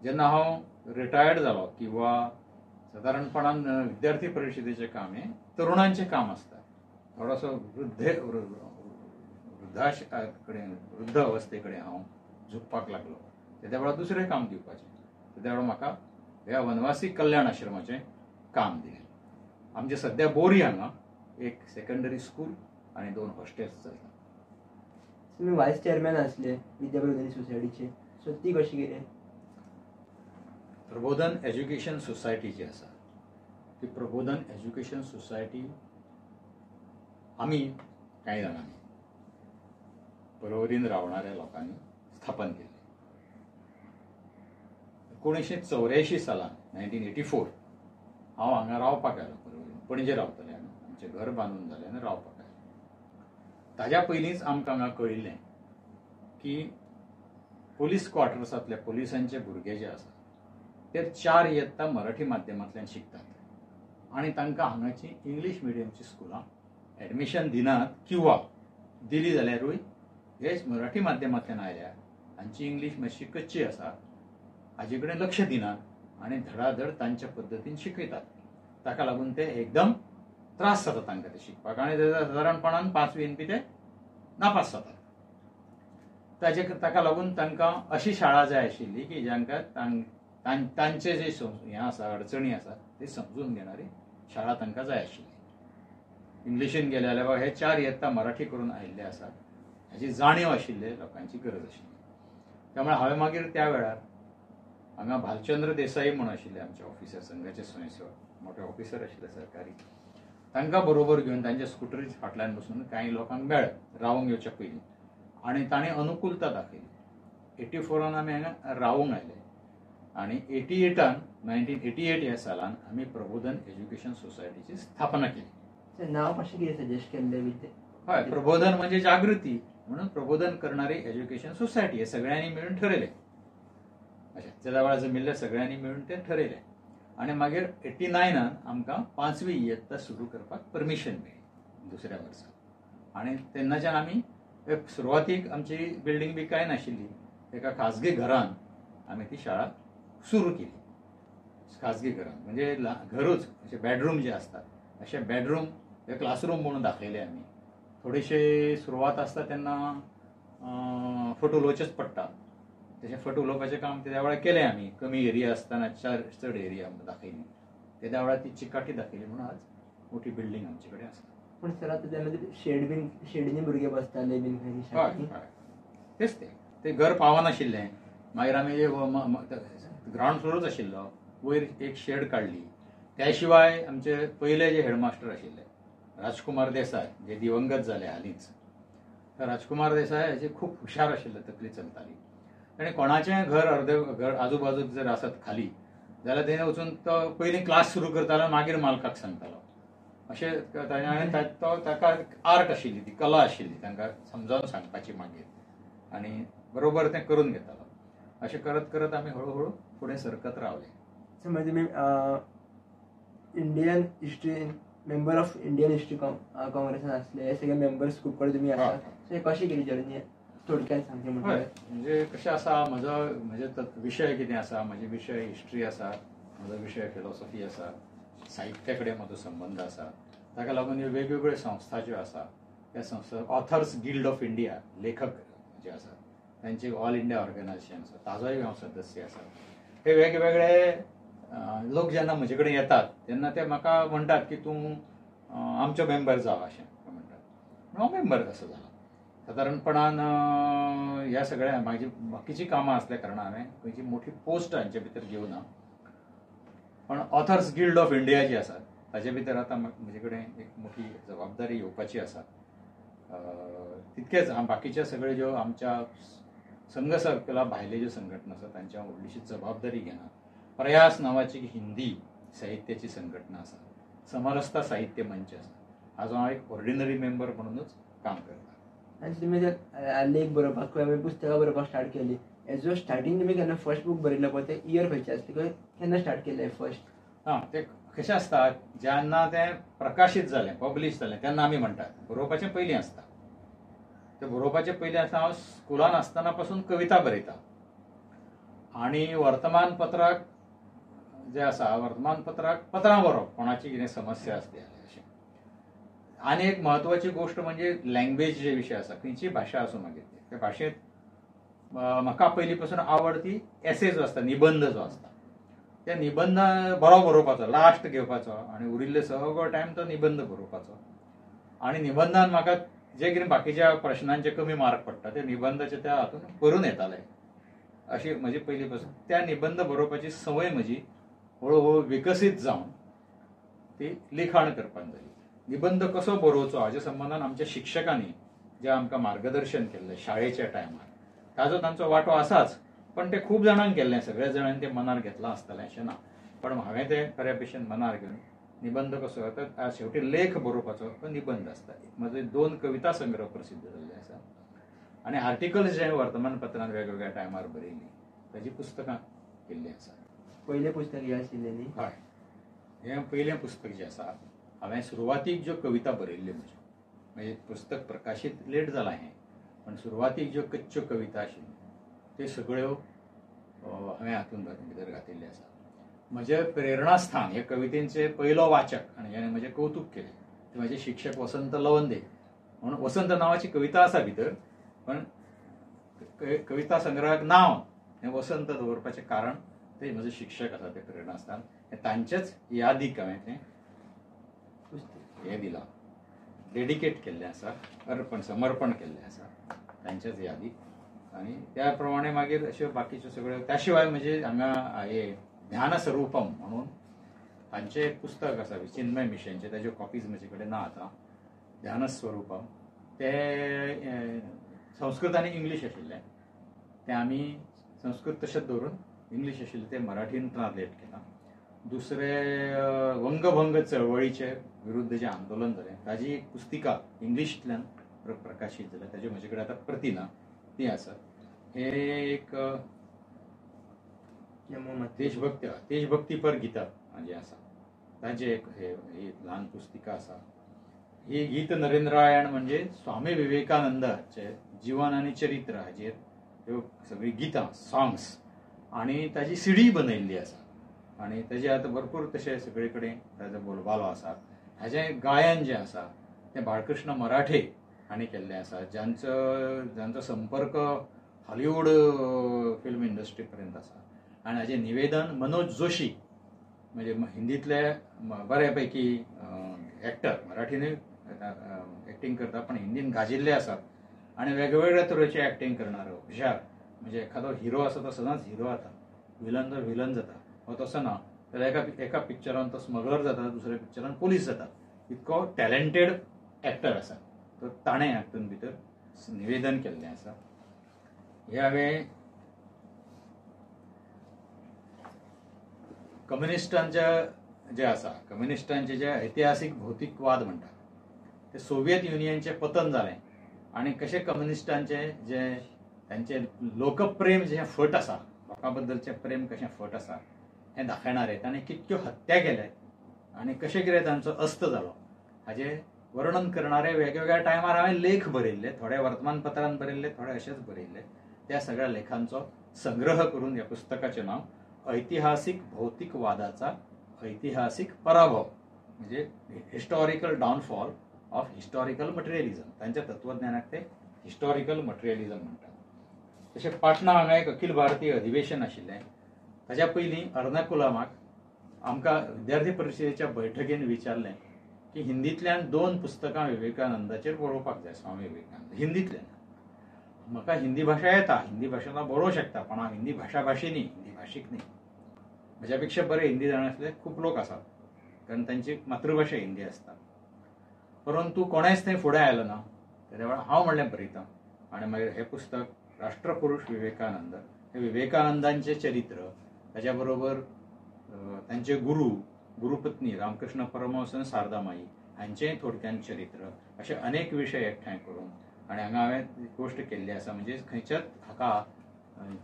Speaker 2: जेन्ना हांव रिटायर्ड जालो किंवा सादारणपणान विद्यार्थी परिशदेचें काम हें तरुणांचें काम आसता, थोडोसो वृद्ध अवस्थे कडेन हांव झुकपाक लागलो, तेद्या वेळार दुसरें काम दिवपाचें, तेद्या वेळार म्हाका ह्या वनवासी कल्याण आश्रमाचें काम दिलें. आमचें सद्या बोरी हांगा एक सेकंडरी स्कूल आनी 2 हॉस्टेल्स चलता.
Speaker 1: तुमी वायस चेअरमॅन आसले विद्या प्रबोधिनी सोसायटीचे, सो ती कशी कितें?
Speaker 2: प्रबोधन एज्युकेशन सोसायटी जी आसा ती प्रबोधन एज्युकेशन सोसायटी आमी कांय जाणांनी पर्वरीन रावणाऱ्या लोकांनी स्थापन केल्ली. 1984 सालान 1984 हांव हांगा रावपाक आयलो, पर्वरीन, पणजे रावताले आमी, आमचें घर बांदून जालें आनी रावपाक आयलो. ताज्या पयलींच आमकां हांगा कळिल्लें की पोलीस क्वार्टर्सांतले पोलिसांचे भुरगे जे आसा ते 4 इयत्ता मराठी माध्यमांतल्यान शिकतात आनी तांकां हांगाची इंग्लीश मिडियमची स्कुलां एडमिशन दिनात किंवा दिली जाल्यारूय हे मराठी माध्यमांतल्यान आयल्या हांची इंग्लीश मातशी कच्ची आसा, हाजे कडेन लक्ष दिनात आनी धडाधड तांच्या पद्दतीन शिकयतात. ताका लागून ते एकदम त्रास जाता तांकां ते शिकपाक आनी सादारणपणान 5वीन बी ते नापास जातात. ताका लागून तांकां अशी शाळा जाय आशिल्ली की जांकां तांचे जे हें आसा, अडचणी आसा ते समजून घेणारी शाळा तांकां जाय आशिल्ली. इंग्लिशीन गेले जाल्यार हे 4 इयत्ता मराठी करून आयिल्ले आसात हाची जाणीव आशिल्ले लोकांची गरज आशिल्ली. त्यामुळे हांवें मागीर त्या वेळार हांगा भालचंद्र देसाई म्हूण आशिल्ले आमचे ऑफिसर, संघाचे स्वयंसेवक, मोठे ऑफिसर आशिल्ले सरकारी, तांकां बरोबर घेवन तांच्या स्कुटरी फाटल्यान बसून कांय लोकांक मेळ्ळे रावंक येवच्या पयलीं आनी ताणें अनुकूलता दाखयली. 84 आमी हांगा रावंक आयले आनी 88 1988 ह्या सालान आमी प्रबोधन एज्युकेशन सोसायटीची स्थापना केली.
Speaker 1: नाव कशें कितें सजेस्ट केल्लें?
Speaker 2: हय, प्रबोधन म्हणजे जागृती म्हणून प्रबोधन करणारी एज्युकेशन सोसायटी हे सगळ्यांनी मेळून ठरयलें. अशें त्या वेळार जमिल्ल्या सगळ्यांनी मेळून तें ठरयलें आनी मागीर 89 आमकां 5वी इयत्ता सुरू करपाक परमिशन मेळ्ळी दुसऱ्या वर्सा. आनी तेन्नाच्यान आमी सुरवातीक आमची बिल्डींग बी कांय नाशिल्ली, एका खाजगी घरान आमी ती शाळा सुरू केली. खाजगी घरान म्हणजे घरूच अशे बेडरूम जे आसतात अशे बेडरूम हे क्लासरूम म्हणून दाखयले आमी. थोडीशी सुरवात आसता तेन्ना फट उलोवचेंच पडटा, तशें फट उलोवपाचें काम त्या वेळार केलें आमी. कमी एरिया आसतना चड एरिया दाखयली, तेद्या वेळार ती चिकाटी दाखयली म्हणून आज मोठी बिल्डींग आमचे कडेन आसा.
Speaker 1: पूण सर आतां तेन्ना शेड बीन शेडीनी भुरगे बसताले बीन?
Speaker 2: हय हय, तेच ते घर पावनाशिल्लें. मागीर आमी ग्रावंड फ्लोरूच आशिल्लो, वयर एक शेड काडली. त्या शिवाय आमचे पयले जे हेडमास्टर आशिल्ले राजकुमार देसाय, जे दिवंगत जाले हालींच, राजकुमार देसाय हाचे खूब हुशार आशिल्ले, तकली चलताली. आनी कोणाचें घर अर्दे घर आजूबाजूक जर आसत खाली जाल्यार तेणें वचून तो पयलीं क्लास सुरू करतालो, मागीर मालकाक सांगतालो. अशें ताणें आनी तो ताका आर्ट आशिल्ली, ती कला आशिल्ली तांकां समजावन सांगपाची मागीर, आनी बरोबर तें करून घेतालो. अशें करत करत आमी हळू हळू फुडें सरकत रावले.
Speaker 1: समज तुमी Indian history member of Indian history काँग्रेसान आसले, हे सगळे मेंबर्स खूब कडेन तुमी आसा, सो हे कशी केली जर्नी थोडक्यात सांगचें म्हणल्यार?
Speaker 2: म्हणजे कशें आसा, म्हजो म्हजे विशय कितें आसा, म्हजे विशय हिस्ट्री आसा, म्हजो विशय फिलॉसॉफी आसा, साहित्या कडेन म्हजो संबंद आसा. ताका लागून ह्यो वेगवेगळ्यो संस्था ज्यो आसा त्या संस्था, ऑथर्स गिल्ड ऑफ इंडिया लेखक जे आसा तांचे ऑल इंडिया ऑर्गनायझेशन आसा, ताजोय हांव सदस्य आसा. हे वेगवेगळे लोक जेन्ना म्हजे कडेन येतात तेन्ना ते म्हाका म्हणटात की तूं आमचो मेंबर जाव अशें म्हणटात. हांव मेंबर कसो जाला. सादारणपणान ह्या सगळ्या म्हाजी बाकीचीं कामां आसल्या कारणान हांवें खंयची मोठी पोस्ट हांचे भितर घेवना, पण ऑथर्स गिल्ड ऑफ इंडिया जी आसा ताजे भितर आतां म्हजे कडेन एक मोठी जबाबदारी येवपाची आसा. तितकेच बाकीच्या सगळे ज्यो आमच्या संघ सर्कला भायले ज्यो संघटना आसा तांच्या व्हडलीशी जबाबदारी घेना. प्रयास नांवाची हिंदी साहित्याची संघटना आसा, समरसता साहित्य मंच आसा, हाजो हांव एक ऑर्डिनरी मेंबर म्हणूनच काम करता.
Speaker 1: आनी तुमी जर लेख बरोवपाक किंवा पुस्तकां बरोवपाक स्टार्ट केली, एजो स्टार्टींग तुमी केन्ना फर्स्ट बूक बरयलो पळय ते इयर खंयचे आसले किंवा केन्ना स्टार्ट केलें फर्स्ट?
Speaker 2: हां, ते कशें आसता, जेन्ना तें प्रकाशीत जालें, पब्लीश जालें तेन्ना आमी म्हणटात. बरोवपाचें पयलीं आसता. तें बरोवपाचें पयलीं आसता. हांव स्कुलान आसतना पासून कविता बरयता आनी वर्तमानपत्राक जें आसा वर्तमानपत्राक पत्रां बरोवप, कोणाची कितें समस्या आसली जाल्यार अशें. आनी एक म्हत्वाची गोश्ट म्हणजे लँग्वेज जे विशय आसा, खंयची भाशा आसूं मागीर त्या भाशेंत म्हाका पयलीं पासून आवड ती एसे जो आसता, निबंद जो आसता त्या निबंद बरो बरोवपाचो, लास्ट घेवपाचो आनी उरिल्ले सगळो टायम तो निबंद बरोवपाचो. आनी निबंदान म्हाका जे कितें बाकीच्या प्रश्नांचे कमी मार्क पडटा ते निबंदाचे त्या हातून करून येताले. अशी म्हजी पयलीं पासून त्या निबंद बरोवपाची संवय म्हजी हळू हळू विकसीत जावन ती लिखाण करपाक जाली. निबंद कसो बरोवचो हाजे संबंदान आमच्या शिक्षकांनी जे आमकां मार्गदर्शन केल्लें शाळेच्या टायमार ताजो तांचो वांटो आसाच, पण ते खूब जाणांक केल्लें, सगळ्या जाणांनी तें मनार घेतलां आसतलें अशें ना, पण हांवें तें बऱ्या भशेन मनार घेवन निबंद कसो जाता, शेवटी लेख बरोवपाचो तो निबंद आसता. म्हजे 2 कविता संग्रह प्रसिद्ध जाल्ले आसा आनी आर्टिकल्स जे वर्तमानपत्रान वेगवेगळ्या टायमार बरयल्ली ताजी पुस्तकां केल्लीं आसा.
Speaker 1: पयलें पुस्तक हें आशिल्लें न्ही?
Speaker 2: हय, हें पयलें पुस्तक जें आसा, हांवें सुरवातीक ज्यो कविता बरयल्ल्यो म्हज्यो, म्हणजे पुस्तक प्रकाशीत लेट जालां हें, पण सुरवातीक ज्यो कच्च्यो कविता आशिल्ल्यो त्यो सगळ्यो हांवें हातूंत भितर घातिल्ल्यो आसा. म्हजें प्रेरणास्थान हे कवितेंचे पयलो वाचक आनी ज्याणे म्हजें कौतूक केलें ते म्हजे शिक्षक वसंत लवंदे. म्हणून वसंत नांवाची कविता आसा भितर, पण कविता संग्रहाक नांव हें वसंत दवरपाचें कारण ते म्हजे शिक्षक आसा, ते प्रेरणास्थान, तांचेच यादीक हांवें तें हें दिलां, डेडिकेट केल्लें आसा, अर्पण समर्पण केल्लें आसा तांच्याच यादीक. आनी त्या प्रमाणे मागीर अश्यो बाकीच्यो सगळ्यो, त्या शिवाय म्हणजे हांगा हे ज्ञानस्वरूपम म्हणून हांचें एक पुस्तक आसा चिन्मय मिशनचें, ताज्यो कॉपीज म्हजे कडेन ना आतां. ज्ञानस्वरूपम तें संस्कृत आनी इंग्लीश आशिल्लें, तें आमी संस्कृत तशेंच दवरून इंग्लीश आशिल्लें तें मराठीन ट्रान्सलेट केलां. दुसरें वंगभंग चळवळीचे विरुद्ध जें आंदोलन जालें ताजी एक पुस्तिका इंग्लिशींतल्यान प्रकाशीत जाल्या, ताज्यो म्हजे कडेन आतां प्रती ना, ती आसा. हें एक देशभक्तीपर गीता जें आसा ताजें एक हे ल्हान पुस्तिका आसा. ही गीत नरेंद्रायण म्हणजे स्वामी विवेकानंदाचें जीवन आनी चरित्र हाजेर ह्यो सगळीं गितां, सॉंग्स आनी ताजी सीडी बनयल्ली आसा आनी ताजे आतां भरपूर तशें सगळे कडेन ताजो बोलबालो आसा. हाजें गायन जें आसा तें बाळकृष्ण मराठे हांणी केल्लें आसा, जांचो संपर्क हॉलिवूड फिल्म इंडस्ट्री पर्यंत आसा. आनी हाजें निवेदन मनोज जोशी म्हणजे हिंदींतले बऱ्या पैकी एक्टर, मराठीनूय एक्टींग करता पण हिंदीन गाजिल्ले आसात आनी वेगवेगळ्या तरेचे एक्टींग करणारो हुशार, म्हणजे एखादो हिरो आसा तो सदांच हिरो जाता, विलन तो विलन जाता, हो तसो ना, जाल्यार एका पिक्चरान तो स्मगलर जाता, दुसऱ्या पिक्चरान पोलीस जाता, इतको टॅलेंटेड एक्टर आसा. तो ताणें हातूंत भितर निवेदन केल्लें आसा. हें हांवें कम्युनिस्टांच्या जे आसा, कम्युनिस्टांचे जे ऐतिहासीक भौतिकवाद म्हणटात ते सोवियत युनियनचें पतन जालें आनी कशें कम्युनिस्टांचे जे तांचें लोकप्रेम जें फट आसा, लोकां बद्दलचें प्रेम कशें फट आसा हें दाखयणारें, ताणें कितक्यो हत्या केल्या आनी कशें कितें तांचो अस्त जालो हाजें वर्णन करणारे वेगवेगळ्या टायमार हांवें लेख बरयल्ले, थोडे वर्तमानपत्रान बरयल्ले, थोडे अशेंच बरयल्ले. त्या सगळ्या लेखांचो संग्रह करून ह्या पुस्तकाचें नांव ऐतिहासीक भौतिकवादाचा ऐतिहासीक पराभव म्हणजे historical downfall of historical materialism. तांच्या तत्वज्ञानाक ते हिस्टॉरिकल मटेरियलिझम म्हणटात. तशें पाटणा हांगा एक अखिल भारतीय अधिवेशन आशिल्लें. ताच्या पयलीं अर्नाकुलमाक आमकां विद्यार्थी परिशदेच्या बैठकेन विचारलें की हिंदींतल्यान 2 पुस्तकां विवेकानंदाचेर बरोवपाक जाय, स्वामी विवेकानंद हिंदींतल्यान. म्हाका हिंदी भाशा येता, हिंदी भाशेन हांव बरोवंक शकता, पण हांव हिंदी भाशा भाशी न्ही, हिंदी भाशीक न्ही. म्हज्या पेक्षा बरे हिंदी जाण आसले खूब लोक आसात, कारण तांची मातृभाशा हिंदी आसता. परंतु कोणेंच थंय फुडें आयलो ना. तेन्ना वेळार हांव म्हणलें बरयता आनी मागीर हें पुस्तक राष्ट्रपुरुष विवेकानंद हें विवेकानंदांचें चरित्र, ताच्या बरोबर तांचे गुरू गुरुपत्नी रामकृष्ण परमहंस आनी शारदामाई हांचेंय थोडक्यान चरित्र, अशे अनेक विशय एकठांय करून. आनी हांगा हांवें गोश्ट केल्ली आसा म्हणजे खंयच्याच हाका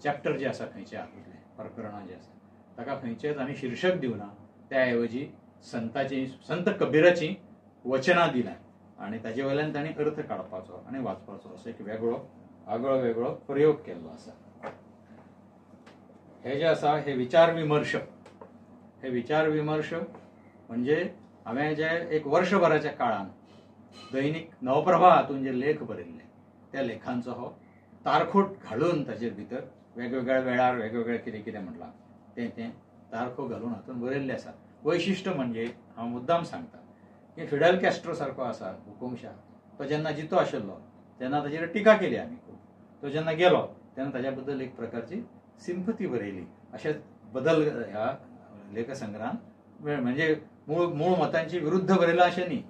Speaker 2: चॅप्टर जे आसा, खंयच्या हातूंतलें प्रकरणां जें आसा ताका खंयचेंच आमी शीर्शक दिवना, त्या ऐवजी संताची संत कबीराची वचनां दिल्यात आनी ताजे वयल्यान तांणी अर्थ काडपाचो आनी वाचपाचो असो एक वेगळो आगळो वेगळो प्रयोग केल्लो आसा. हे जे आसा हे विचार विमर्श, हे विचार विमर्श म्हणजे हांवें जे एक वर्षभराच्या काळान दैनिक नवप्रभा हातून जे लेख बरयल्ले त्या लेखांचो हो तारखोट घालून ताचेर भितर वेगवेगळ्या वेळार वेगवेगळें कितें कितें म्हटलां तें तें तारखो घालून हातून बरयल्लें आसा. वैशिश्ट म्हणजे हांव मुद्दाम सांगता की फिडेल कॅस्ट्रो सारको आसा हुकुमशा, तो जेन्ना जितो आशिल्लो तेन्ना ताचेर टिका केली आमी खूब, तो जेन्ना गेलो तेन्ना ताच्या बद्दल एक प्रकारची सिंपती बरयली. अशेंच बदल ह्या लेखसंग्रहान म्हणजे मूळ मूळ मतांची विरुद्ध बरयलां अशें न्ही,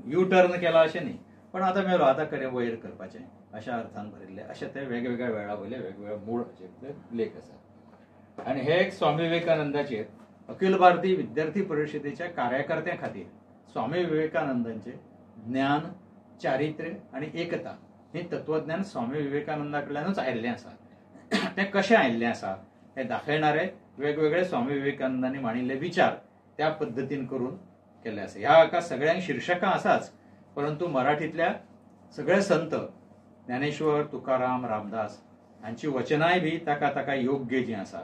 Speaker 2: यू टर्न केला अशें न्ही, पण आतां मेलो आतां कडेन वयर करपाचें अशा अर्थान बरयल्लें. अशें ते वेगवेगळ्या वेळा वयले वेगवेगळे मूळ हाचे लेख आसात. आनी हे एक स्वामी विवेकानंदाचेर अखिल भारतीय विद्यार्थी परिशदेच्या कार्यकर्त्यां खातीर स्वामी विवेकानंदांचे ज्ञान, चारित्र्य आनी एकता हें तत्वज्ञान स्वामी विवेकानंदा कडल्यानूच आयिल्लें आसा. तें कशें आयिल्लें आसा हें दाखयणारे वेगवेगळे स्वामी विवेकानंदांनी मांडिल्ले विचार त्या पद्दतीन करून केल्ले आसा. ह्या हाका सगळ्यांक शीर्शकां आसाच, परंतु मराठींतल्या सगळे संत ज्ञानेश्वर, तुकाराम, रामदास हांची वचनांय बी ताका ताका योग्य जीं आसा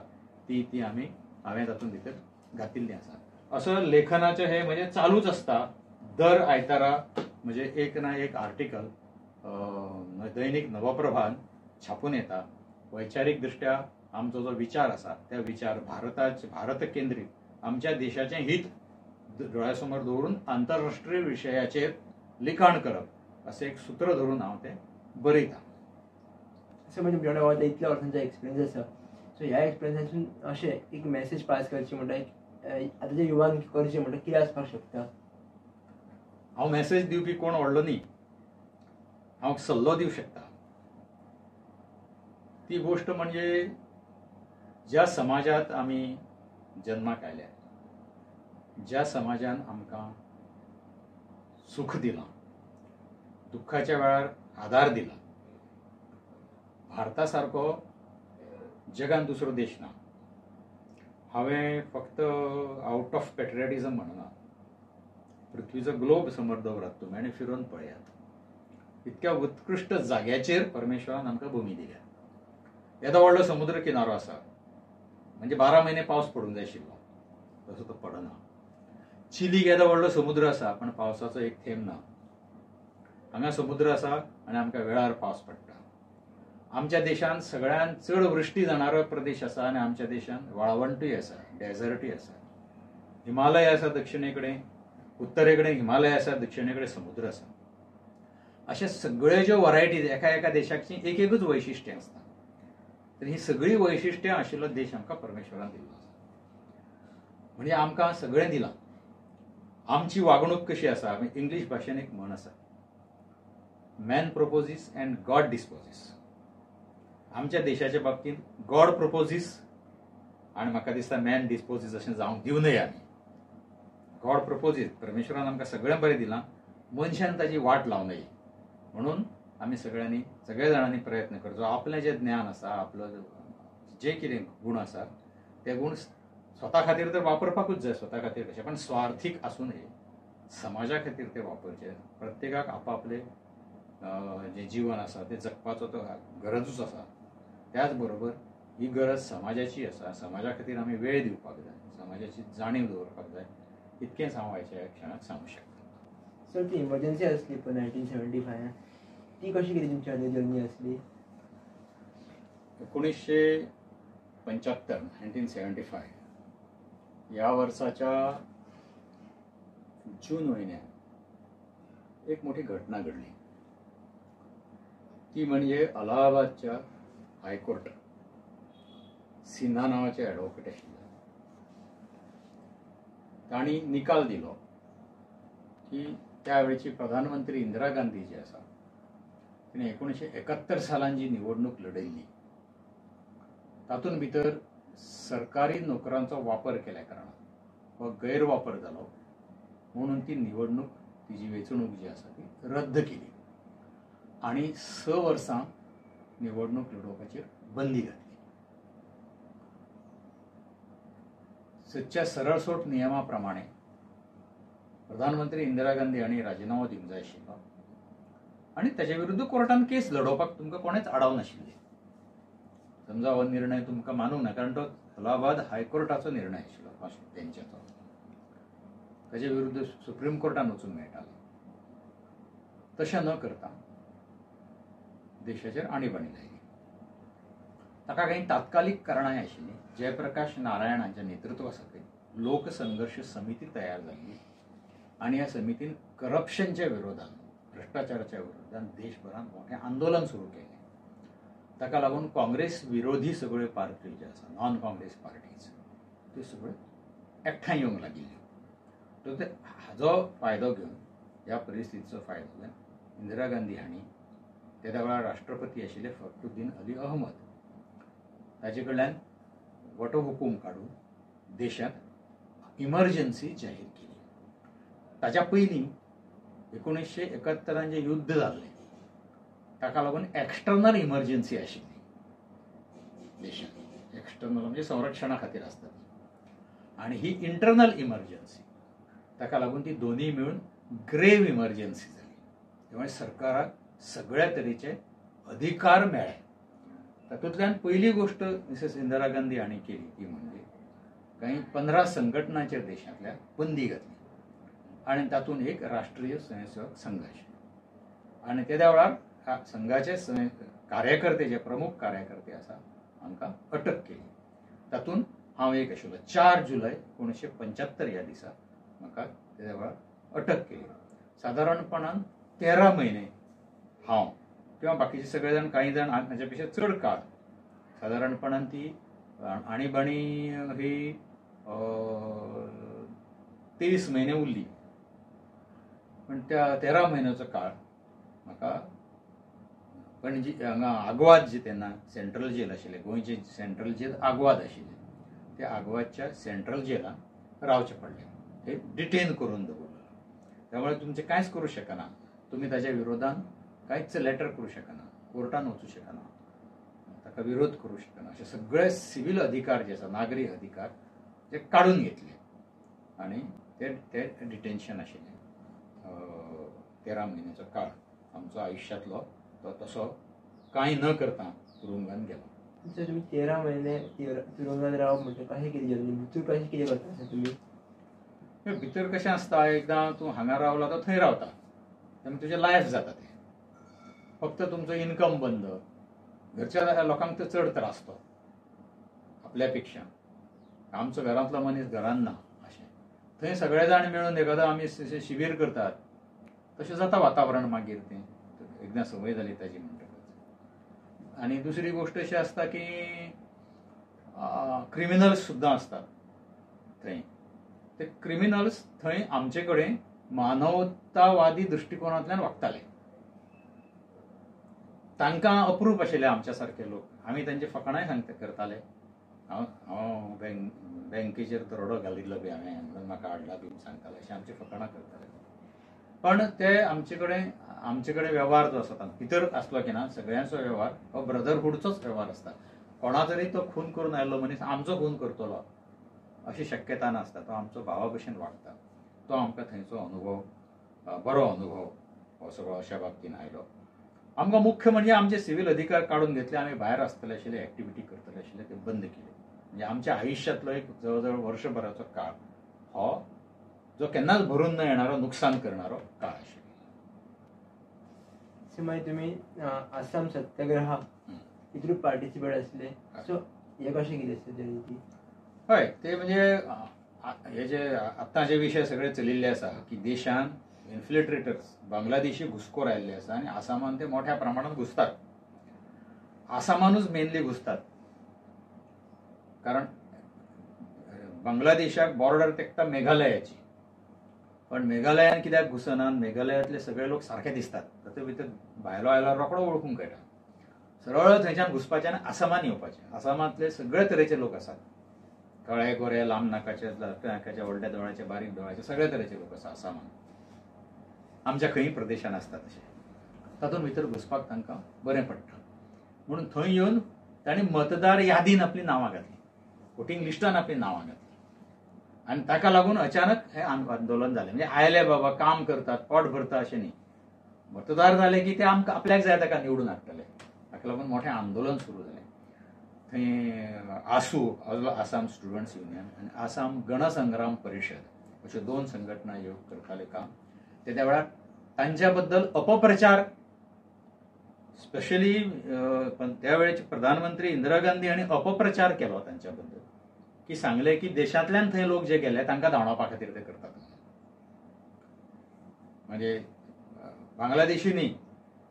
Speaker 2: ती ती आमी हांवें तातूंत भितर घातिल्लीं आसा. असो लेखनाचें हें म्हणजे चालूच आसता. दर आयतारा म्हणजे एक ना एक आर्टिकल दैनिक नवप्रभान छापून येता. वैचारीक दृष्ट्या आमचो जो विचार आसा त्या विचार भारताचे भारत केंद्रीत आमच्या देशाचें हित दोळ्यासमोर दवरून आंतरराष्ट्रीय विशयाचेर लिखाण करप अशें एक सूत्र धरून हांव तें बरयतां.
Speaker 1: अशें म्हणजे तुमच्या कडेन इतल्या वर्सांचो एक्सपिरियन्स आसा, सो ह्या एक्सपिरियन्सासून अशें एक मॅसेज पास करची म्हणटा आतांच्या युवान करचें म्हणटा कितें आसपाक शकता?
Speaker 2: हांव मॅसेज दिवपी कोण व्हडलो न्ही, हांव सल्लो दिवं शकता. ती गोश्ट म्हणजे ज्या समाजांत आमी जन्माक आयल्या, ज्या समाजान आमकां सुख दिलां, दुख्खाच्या वेळार आदार दिला, भारता सारको जगान दुसरो देश ना. हांवें फक्त आवट ऑफ पेट्रियटिझम म्हणना, पृथ्वीचो ग्लोब समोर दवरात तुमी आनी फिरोवन पळयात, इतक्या उत्कृश्ट जाग्याचेर परमेश्वरान आमकां भूमी दिल्या. येदो व्हडलो समुद्र किनारो आसा, म्हणजे 12 म्हयने पावस पडूंक जाय आशिल्लो, तसो तो पडना. चिलीक येदो व्हडलो समुद्र आसा पण पावसाचो एक थेंब ना. हांगा समुद्र आसा आनी आमकां वेळार पावस पडटा. आमच्या देशांत सगळ्यांत चड वृश्टी जाणारो प्रदेश आसा आनी आमच्या देशांत वाळवंटूय आसा, डेझर्टूय आसा. हिमालय आसा दक्षिणे कडेन, उत्तरे कडेन हिमालय आसा, दक्षिणे कडेन समुद्र आसा. अशे सगळे ज्यो वरायटीज एका एका देशाची एक एकूच वैशिश्ट्य आसता. तर ही सगळीं वैशिश्ट्यां आशिल्लो देश आमकां परमेश्वरान दिल्लो आसा. म्हणजे आमकां सगळें दिलां. आमची वागणूक कशी आसा, इंग्लीश भाशेन एक म्हण आसा, man proposes and God disposes. आमच्या देशाच्या बाबतींत गॉड प्रपोजीस आनी म्हाका दिसता मॅन डिस्पोजीस अशें जावंक दिवं नये आमी. गॉड प्रपोजीस, परमेश्वरान आमकां सगळें बरें दिलां, मनशान ताची वाट लावं नये. म्हणून आमी सगळ्यांनी सगळ्या जाणांनी प्रयत्न करचो, आपलें जें ज्ञान आसा, आपलो जे कितें गूण आसा ते गूण स्वता खातीर तर वापरपाकूच जाय, स्वता खातीर कशें, पण स्वार्थीक आसूं नये, समाजा खातीर ते वापरचे. प्रत्येकाक आपापले जें जीवन आसा तें जगपाचो तो गरजूच आसा. त्याच बरोबर ही गरज समाजाची आसा. समाजा खातीर आमी वेळ दिवपाक जाय, समाजाची जाणीव दवरपाक जाय. इतकेंच हांव आयच्या क्षणाक सांगूंक शकता.
Speaker 1: सर, ती इमर्जन्सी आसली पळय 1975, ती कशी कितें तुमच्या जर्नी आसली?
Speaker 2: 1975 1975 ह्या वर्साच्या जून म्हयन्यात एक मोठी घटना घडली. ती म्हणजे अलाहाबादच्या हायकोर्ट सिन्हा नांवाचे ॲडव्होकेट आशिल्ले, तांणी निकाल दिलो की त्यावेळची प्रधानमंत्री इंदिरा गांधी जी आसा तिणें 1971 सालान जी निवडणूक लढयल्ली तातूंत भितर सरकारी नोकरांचो वापर केल्या कारणान वा गैरवापर जालो म्हणून ती निवडणूक, तिजी वेंचणूक जी आसा ती रद्द केली आनी 6 वर्सां निवडणूक लढोवपाचेर बंदी घातली. सदच्या सरळसोट नियमा प्रमाणे प्रधानमंत्री इंदिरा गांधी हांणी राजिनामो दिवंक जाय आशिल्लो आनी ताजे विरुद्ध कोर्टान केस लढोवपाक तुमकां कोणेच आडाव नाशिल्लें. समजा हो निर्णय तुमकां मानूंक ना, कारण तो अलाहाबाद हायकोर्टाचो निर्णय आशिल्लो तेंच्याचो, ताजे विरुद्ध सुप्रीम कोर्टान वचूंक मेळटालें. तशें न करता देशाचेर आणीबाणी लायली. ताका काही तात्कालीक कारणांय आशिल्लीं. जयप्रकाश नारायण हांच्या नेतृत्वा सकयल लोकसंघर्श समिती तयार जाल्ली आनी ह्या समितीन करप्शनच्या विरोधान, भ्रश्टाचाराच्या विरोधान देशभरांत मोठें आंदोलन सुरू केलें. ताका लागून काँग्रेस विरोधी सगळ्यो पार्टी ज्यो आसा, नॉन काँग्रेस पार्टीज, त्यो सगळ्यो एकठांय येवंक लागिल्ल्यो. तर ते हाजो फायदो घेवन, ह्या परिस्थितीचो फायदो घेवन इंदिरा गांधी हांणी तेद्या वेळार राष्ट्रपती आशिल्ले फखरुद्दीन अली अहमद ताजे कडल्यान वटहुकूम काडून देशांत इमर्जन्सी जाहीर केली. ताच्या पयलीं 1971 जें युद्ध जाल्लें ताका लागून एक्सटर्नल इमर्जन्सी आशिल्ली देशांत. एक्सटर्नल म्हणजे संरक्षणा खातीर आसता ती, आनी ही इंटरनल इमर्जन्सी, ताका लागून ती दोनूय मेळून ग्रेव इमर्जन्सी जाली. त्यामुळे सरकाराक सगळ्या तरेचे अधिकार मेळ्ळे. तातूंतल्यान पयली गोश्ट मिसेस इंदिरा गांधी हांणी केली ती म्हणजे काही 15 संघटनांचेर देशांतल्या बंदी घातली आनी तातूंत एक राष्ट्रीय स्वयंसेवक संघ आशिल्लो. आनी तेद्या वेळार संघाचे कार्यकर्ते जे प्रमुख कार्यकर्ते आसा हांकां अटक केली. तातूंत हांव एक आशिल्लो. 4 जुलय 1975 ह्या दिसा म्हाका तेद्या वेळार अटक केली. सादारणपणान 13 म्हयने हांव किंवा बाकीचे सगळे जाण, काही जाण म्हाज्या पेक्षा चड काळ, सादारणपणान ती आणीबाणी ही 23 म्हयने उरली, पण त्या 13 म्हयन्याचो काळ म्हाका पणजी हांगा आग्वाद, जे तेन्ना सेंट्रल जेल आशिल्लें, गोंयचें सेंट्रल जेल आग्वाद आशिल्लें, त्या आग्वादच्या सेंट्रल जेलान रावचें पडलें. थंय डिटेन करून दवरलें. त्यामुळे तुमचें कांयच करूं शकना, तुमी ताच्या विरोधान कांयच लेटर करूं शकना, कोर्टान वचूं शकना, ताका विरोध करूं शकना. अशे सगळे सिवील अधिकार जे आसा, नागरी अधिकार जे काडून घेतले आनी ते ते डिटेन्शन आशिल्लें. 13 म्हयन्याचो काळ आमचो आयुश्यांतलो तो तसो कांय न करता तुरुंगान गेलो.
Speaker 1: सर, तुमी 13 म्हयने तुरुंगान रावप म्हणटा कशें कितें जर्नी, भितर कशें कितें करता तुमी?
Speaker 2: भितर कशें आसता, एकदां तूं हांगा रावला तो थंय रावता, तेन्ना तुजें लायफ जाता तें. फक्त तुमचो इनकम बंद, घरच्या लोकांक तर चड त्रास तो आपल्या पेक्षा. आमचो घरांतलो मनीस घरान ना अशें. थंय सगळे जाण मेळून एखादो आमी शिबीर करतात तशें जाता वातावरण मागीर तें एकदां संवय जाली ताजी म्हणटकच. आनी दुसरी गोश्ट अशी आसता की क्रिमिनल्स सुद्दां आसतात थंय. ते क्रिमिनल्स थंय आमचे कडेन मानवतावादी दृश्टिकोनांतल्यान वागताले. तांकां अप्रूप आशिल्ले आमच्या सारके लोक. आमी तांचे फकाणांय सांगता करताले. हांव बँकेचेर दरोडो घालिल्लो बी हांवें म्हणून म्हाका हाडला बी सांगताले, अशें आमची फकाणां करताले. पण ते आमचे कडेन वेव्हार जो आसता भितर आसलो की ना, सगळ्यांचो वेव्हार हो ब्रदरहूडचोच वेव्हार आसता. कोणा तरी तो खून करून आयिल्लो मनीस आमचो खून करतलो अशी शक्यता नासता. तो आमचो भावा भशेन वागता. तो आमकां थंयचो अनुभव, बरो अनुभव हो सगळो अशा बाबतीन आयलो. आमकां मुख्य म्हणजे आमचे सिव्हिल अधिकार काडून घेतले, आमी भायर आसतले आशिल्ले, एक्टिविटी करतले आशिल्ले ते बंद केले. म्हणजे आमच्या आयुष्यातलो एक जवळ जवळ वर्षभराचो काळ हो जो केन्नाच भरून न येणारो, नुकसान करणारो काळ आशिल्लो.
Speaker 1: मागीर तुमी आसाम सत्याग्रह तितून पार्टिसिपेट आसले, सो हे कशें कितें आसता जर्नी?
Speaker 2: हय, ते म्हणजे हे जे आत्तां जे विशय सगळे चलिल्ले आसा की देशान इन्फिल्ट्रेटर्स बांगलादेशी घुसखोर आयिल्ले आसा आनी आसामान ते मोठ्या प्रमाणात घुसतात, आसामानूच मेनली घुसतात, कारण बांगलादेशाक बॉर्डर तेकता मेघालयाची, पण मेघालयान कित्याक घुसना, मेघालयांतले सगळे लोक सारखे दिसतात, तातूंत भितर भायलो आयल्यार रोकडो वळखूंक कळटा, सरळ थंयच्यान घुसपाचें आनी आसामान येवपाचें. आसामांतले सगळे तरेचे लोक आसात, काळे गोरे, लांब नाकाचे, नाकाचे, व्हडल्या दोळ्याचे, बारीक दोळ्याचे, सगळे तरेचे लोक आसा आसामान, आमच्या खंय प्रदेशान आसता तशें. तातूंत भितर घुसपाक तांकां बरें पडटा, म्हणून थंय येवन तांणी मतदार यादीन आपलीं नांवां घातलीं, वोटींग लिस्टान आपलीं नांवां घातलीं आनी ताका लागून अचानक हें आंदोलन जालें. म्हणजे आयले बाबा काम करतात, पोट भरता अशें न्ही, मतदार जाले की ते आमकां आपल्याक जाय ताका निवडून हाडटले, ताका लागून मोठें आंदोलन सुरू जालें. थंय आसू, आसाम स्टुडंट्स युनियन आनी आसाम गणसंग्राम परिशद अश्यो दोन संघटना ह्यो करताले काम. त्या वेळार तांच्या बद्दल अपप्रचार, स्पेशली त्या वेळेचे प्रधानमंत्री इंदिरा गांधी हांणी अपप्रचार केलो तांच्या बद्दल, की सांगले की देशांतल्यान थंय लोक जे गेले तांकां धांवडावपा खातीर ते करतात. म्हणजे बांगलादेशी न्ही,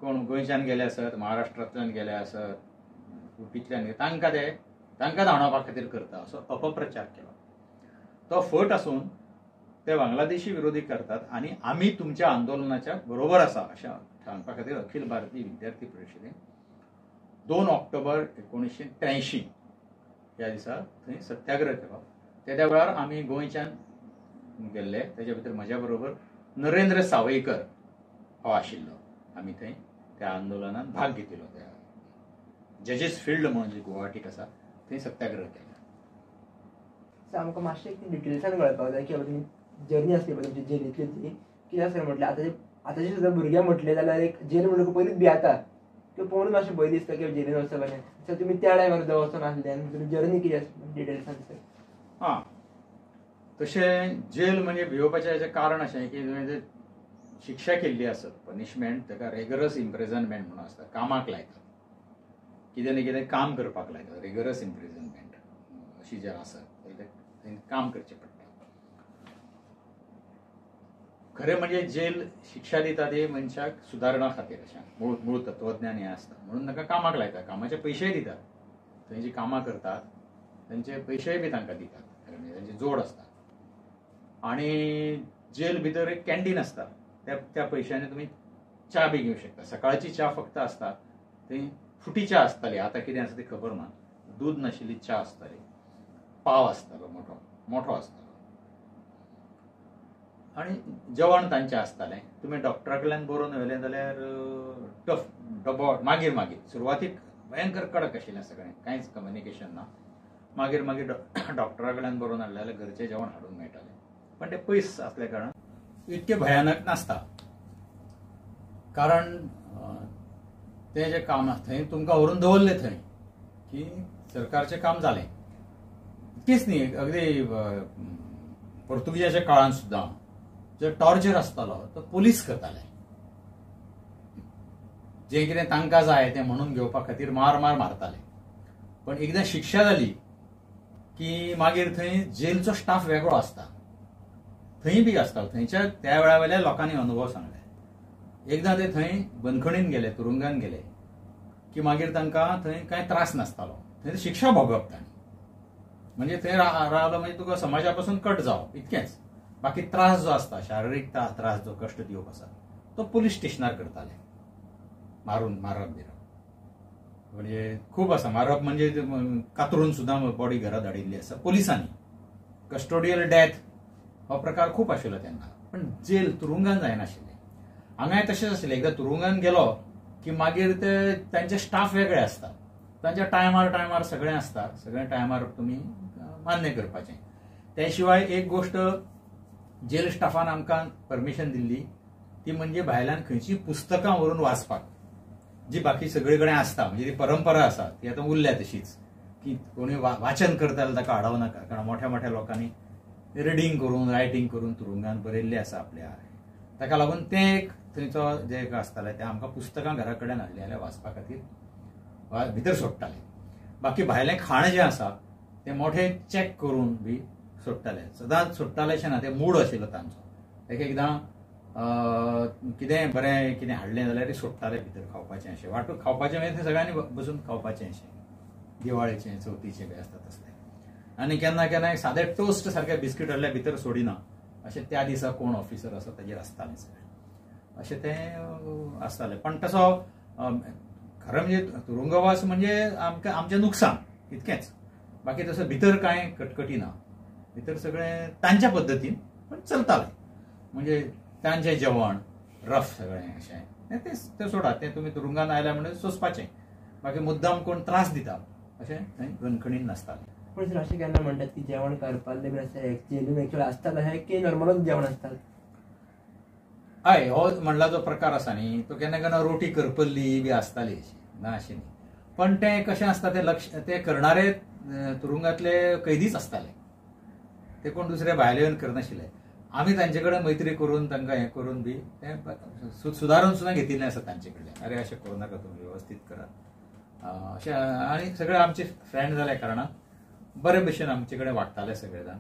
Speaker 2: कोण गोंयच्यान गेले आसत, महाराष्ट्रांतल्यान गेले आसत, युपींतल्यान, तांकां ते तांकां धांवडावपा खातीर करता असो अपप्रचार केलो. तो फट आसून ते बांगलादेशी विरोधी करतात आनी आमी तुमच्या आंदोलनाच्या बरोबर आसा अशें सांगपा खातीर अखिल भारतीय विद्यार्थी परिशदेन 2 ऑक्टोबर 1983 ह्या दिसा थंय सत्याग्रह केलो. त्या वेळार आमी गोंयच्यान गेल्ले, ताच्या भितर म्हज्या बरोबर नरेंद्र सावयकर हो आशिल्लो. आमी थंय त्या आंदोलनात भाग घेतिल्लो. त्या जजीस फिल्ड म्हणून जी गुवाहाटीक आसा थंय सत्याग्रह केला.
Speaker 1: आमकां मातशें डिटेल्सान कळपाक जाय की तुमी जर्नी आसली पळय तुमची जेलींतली ती कित्याक सर म्हटल्यार आतांचे सुद्दां भुरगे म्हटलें जाल्यार एक जेल म्हणटकूच पयलींच भियेता, त्यो पळोवन मातशें भंय दिसता की जेलीन वचप आनी सर तुमी त्या टायमार सुद्दां वचून आसले आनी तुमी जर्नी कितें आसली डिटेल्सान सर?
Speaker 2: आं, तशें जेल म्हणजे भियोवपाचें हाचें कारण अशें की तुवें शिक्षा केल्ली आसत, पनिशमेंट, ताका रेगरस इम्प्रिजनमेंट म्हणून आसता, कामाक लायतात, कितें न्ही कितें काम करपाक लायतात, रेगरस इम्प्रिजनमेंट अशी जें आसत जाल्यार थंय काम करचें पडटा. खरें म्हणजे जेल शिक्षा दिता ती मनशाक सुदारणा खातीर, अशें मूळ मूळ तत्वज्ञान हें आसता, म्हणून तांकां कामाक लायता, कामाचे पयशेय दितात, थंय जी कामां करतात तांचे पयशेय बी तांकां दितात, खरें म्हणजे तांची जोड आसता. आनी जेल भितर एक कॅन्टीन आसता, त्या पयशांनी तुमी च्या बी घेवंक शकता. सकाळची च्या फक्त आसता, थंय फुटी च्या आसताली, आतां कितें आसा ती खबर ना, दूद नाशिल्ली च्या आसताली, पाव आसतालो मोठो मोठो आसतालो आनी जेवण तांचें आसतालें. तुमी डॉक्टरा कडल्यान बरोवन व्हेलें जाल्यार टफ डबो, मागीर मागीर सुरवातीक भयंकर कडक आशिल्लें सगळें, कांयच कम्युनिकेशन ना, मागीर मागीर डॉक्टरा कडल्यान बरोवन हाडलें जाल्यार घरचें जेवण हाडून मेळटालें, पण ते पयस आसल्या कारणान इतकें भयानक नासता, कारण तें जें काम आसा थंय तुमकां व्हरून दवरलें थंय की सरकारचें काम जालें, इतकेंच न्ही, अगदी पोर्तुगीजाच्या काळान सुद्दां जो टॉर्चर आसतालो तो पोलीस करताले, जें कितें तांकां जाय तें म्हणून घेवपा खातीर मार मार मारताले. पण एकदां शिक्षा जाली की मागीर थंय जेलचो स्टाफ वेगळो आसता, थंय बी आसता, थंयच्या त्या वेळा वयल्या लोकांनी अनुभव सांगले. एकदां ते थंय बंदखणीन गेले, तुरुंगान गेले की मागीर तांकां थंय कांय त्रास नासतालो, थंय शिक्षा भोगप तांणी, म्हणजे थंय रावलो म्हणजे तुका समाजा पासून कट जावप इतकेंच, बाकी त्रास जो आसता शारिरीक त्रास जो कश्ट दिवप आसा तो पोलीस स्टेशनार करताले, मारून मारप बिरप म्हणजे खूब आसा, मारप म्हणजे कातरून सुद्दां बॉडी घरा धाडिल्ली आसा पोलिसांनी. कस्टोडियल डेथ हो प्रकार खूब आशिल्लो तेन्ना, पण जेल तुरुंगान जायनाशिल्लें. हांगाय तशेंच आशिल्लें, एकदां तुरुंगान गेलो की मागीर ते तांचे स्टाफ वेगळे आसता, तांच्या टायमार टायमार सगळें आसता, सगळें टायमार तुमी मान्य करपाचें. त्या शिवाय एक गोश्ट जेल स्टाफान आमकां परमिशन दिल्ली ती म्हणजे भायल्यान खंयची पुस्तकां व्हरून वाचपाक. जी बाकी सगळे कडेन आसता, म्हणजे ती परंपरा आसा ती आतां उरल्या तशीच, की कोणी वाचन करता जाल्यार ताका आडावं नाका, कारण मोठ्या मोठ्या लोकांनी रिडींग करून रायटींग करून तुरुंगान बरयल्लें आसा आपल्या. ताका लागून तें एक थंयचो जें एक आसतालें तें आमकां पुस्तकां घरा कडेन हाडलीं जाल्यार वाचपा खातीर भितर सोडटाले. बाकी भायलें खाण जें आसा तें मोठे चॅक करून बी सोडटाले. सदांच सोडटाले अशें ना, तें मूड आशिल्लो तांचो. एक एकदां कितें बरें कितें हाडलें जाल्यार सोडटाले भितर खावपाचें अशें, वांटून खावपाचें म्हणजे तें सगळ्यांनी बसून खावपाचें अशें, दिवाळेचें चवथीचें बी आसता तसलें. आनी केन्ना केन्ना सादे टोस्ट सारके बिस्कीट हाडल्यार भितर सोडिना अशें त्या दिसा कोण ऑफिसर आसा ताजेर आसतालें सगळें, अशें तें आसतालें. पण तसो खरें म्हणजे तुरुंगवास म्हणजे आमकां आमचें नुकसान इतकेंच, बाकी तसो भितर कांय कटकटी ना, भितर सगळें तांच्या पद्दतीन पण चलतालें. म्हणजे तांचें जेवण रफ सगळें अशें तें सोडा, तें तुमी तुरुंगान आयल्या म्हणजे सोंसपाचें, बाकी मुद्दाम कोण त्रास दिता अशें थंय बंदखणीन नासतालें.
Speaker 1: पण सर अशें केन्ना म्हणटात की जेवण करपालें बी आसता जेलून एक्चुअली आसता तशें की नॉर्मलूच जेवण आसता?
Speaker 2: हय, हो म्हणला जो प्रकार आसा न्ही तो केन्ना केन्ना रोटी करपल्ली बी आसताली अशी ना अशें न्ही, पण तें कशें आसता तें लक्ष ते करणारे तुरुंगांतले कैदीच आसताले, ते कोण दुसरे भायले येवन करनाशिल्ले. आमी तांचे कडेन मैत्री करून तांकां हें करून बी तें सुदारून सुद्दां घेतिल्लें आसा तांचे कडल्यान, अरे अशें करूं नाका तुमी वेवस्थीत करात अशें. आनी सगळे आमचे फ्रेंड जाल्या कारणान बरे भशेन आमचे कडेन वागताले सगळे जाण.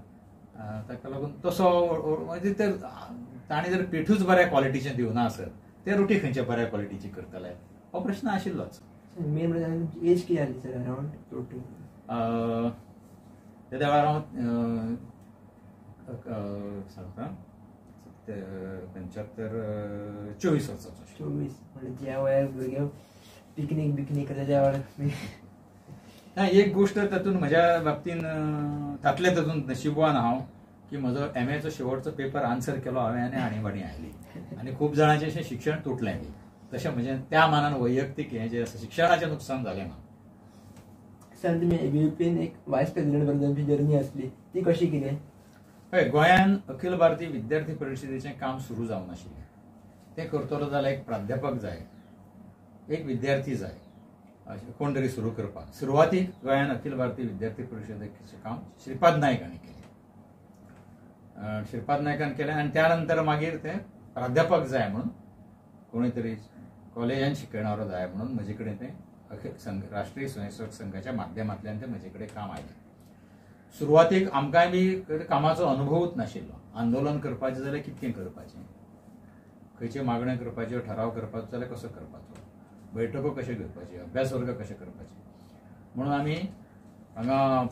Speaker 2: ताका लागून तसो म्हणजे ते तांणी जर पिठूच बऱ्या क्वॉलिटीचें दिवना आसत ते रोटी खंयच्या बऱ्या क्वॉलिटीची करतले हो प्रश्न आशिल्लोच.
Speaker 1: मेन म्हणजे एज कितें आसली सर अरावंड रोटी?
Speaker 2: त्या वेळार हांव सांगता 75 24 वर्सांचो.
Speaker 1: 24 म्हणजे ज्या वयार भुरगे पिकनीक बिकनीक करता त्या वेळार.
Speaker 2: ना, एक गोश्ट तातूंत म्हज्या बाबतीन तातले तातूंत नशिबवान हांव की म्हजो एमएचो शेवटचो पेपर आन्सर केलो हांवें आनी आणीबाणी आयली आनी खूब जाणांचें अशें शिक्षण तुटलें बी, तशें म्हजें त्या मानान वैयक्तीक हें जें आसा शिक्षणाचें नुकसान जालें ना.
Speaker 1: सर तुमी एबीव्हीपीन एक वायस प्रेसिडेंट पर्यंत तुमची जर्नी आसली ती कशी कितें?
Speaker 2: हय, गोंयान अखिल भारतीय विद्यार्थी परिशदेचें काम सुरू जावं नाशिल्लें. तें करतलो जाल्यार एक प्राध्यापक जाय, एक विद्यार्थी जाय, अशें कोण तरी सुरू करपाक. सुरवातीक गोंयान अखिल भारतीय विद्यार्थी परिशदेचें काम श्रीपाद नायक हांणी केलें, श्रीपाद नायकान केलें आनी त्या नंतर मागीर ते प्राध्यापक जाय म्हणून कोणी तरी कॉलेजान शिकयणारो जाय म्हणून म्हजे कडेन तें अखिल राष्ट्रीय स्वयंसेवक संघाच्या माध्यमांतल्यान तें म्हजे कडेन काम आयलें. सुरवातीक आमकांय बी कामाचो अनुभवूच नाशिल्लो. आंदोलन करपाचें जाल्यार कितकें करपाचें, खंयच्यो मागण्यो करपाच्यो, ठराव करपाचो जाल्यार कसो करपाचो, बैठको कश्यो घेवपाच्यो, अभ्यास वर्ग कशे करपाचे, म्हणून आमी हांगा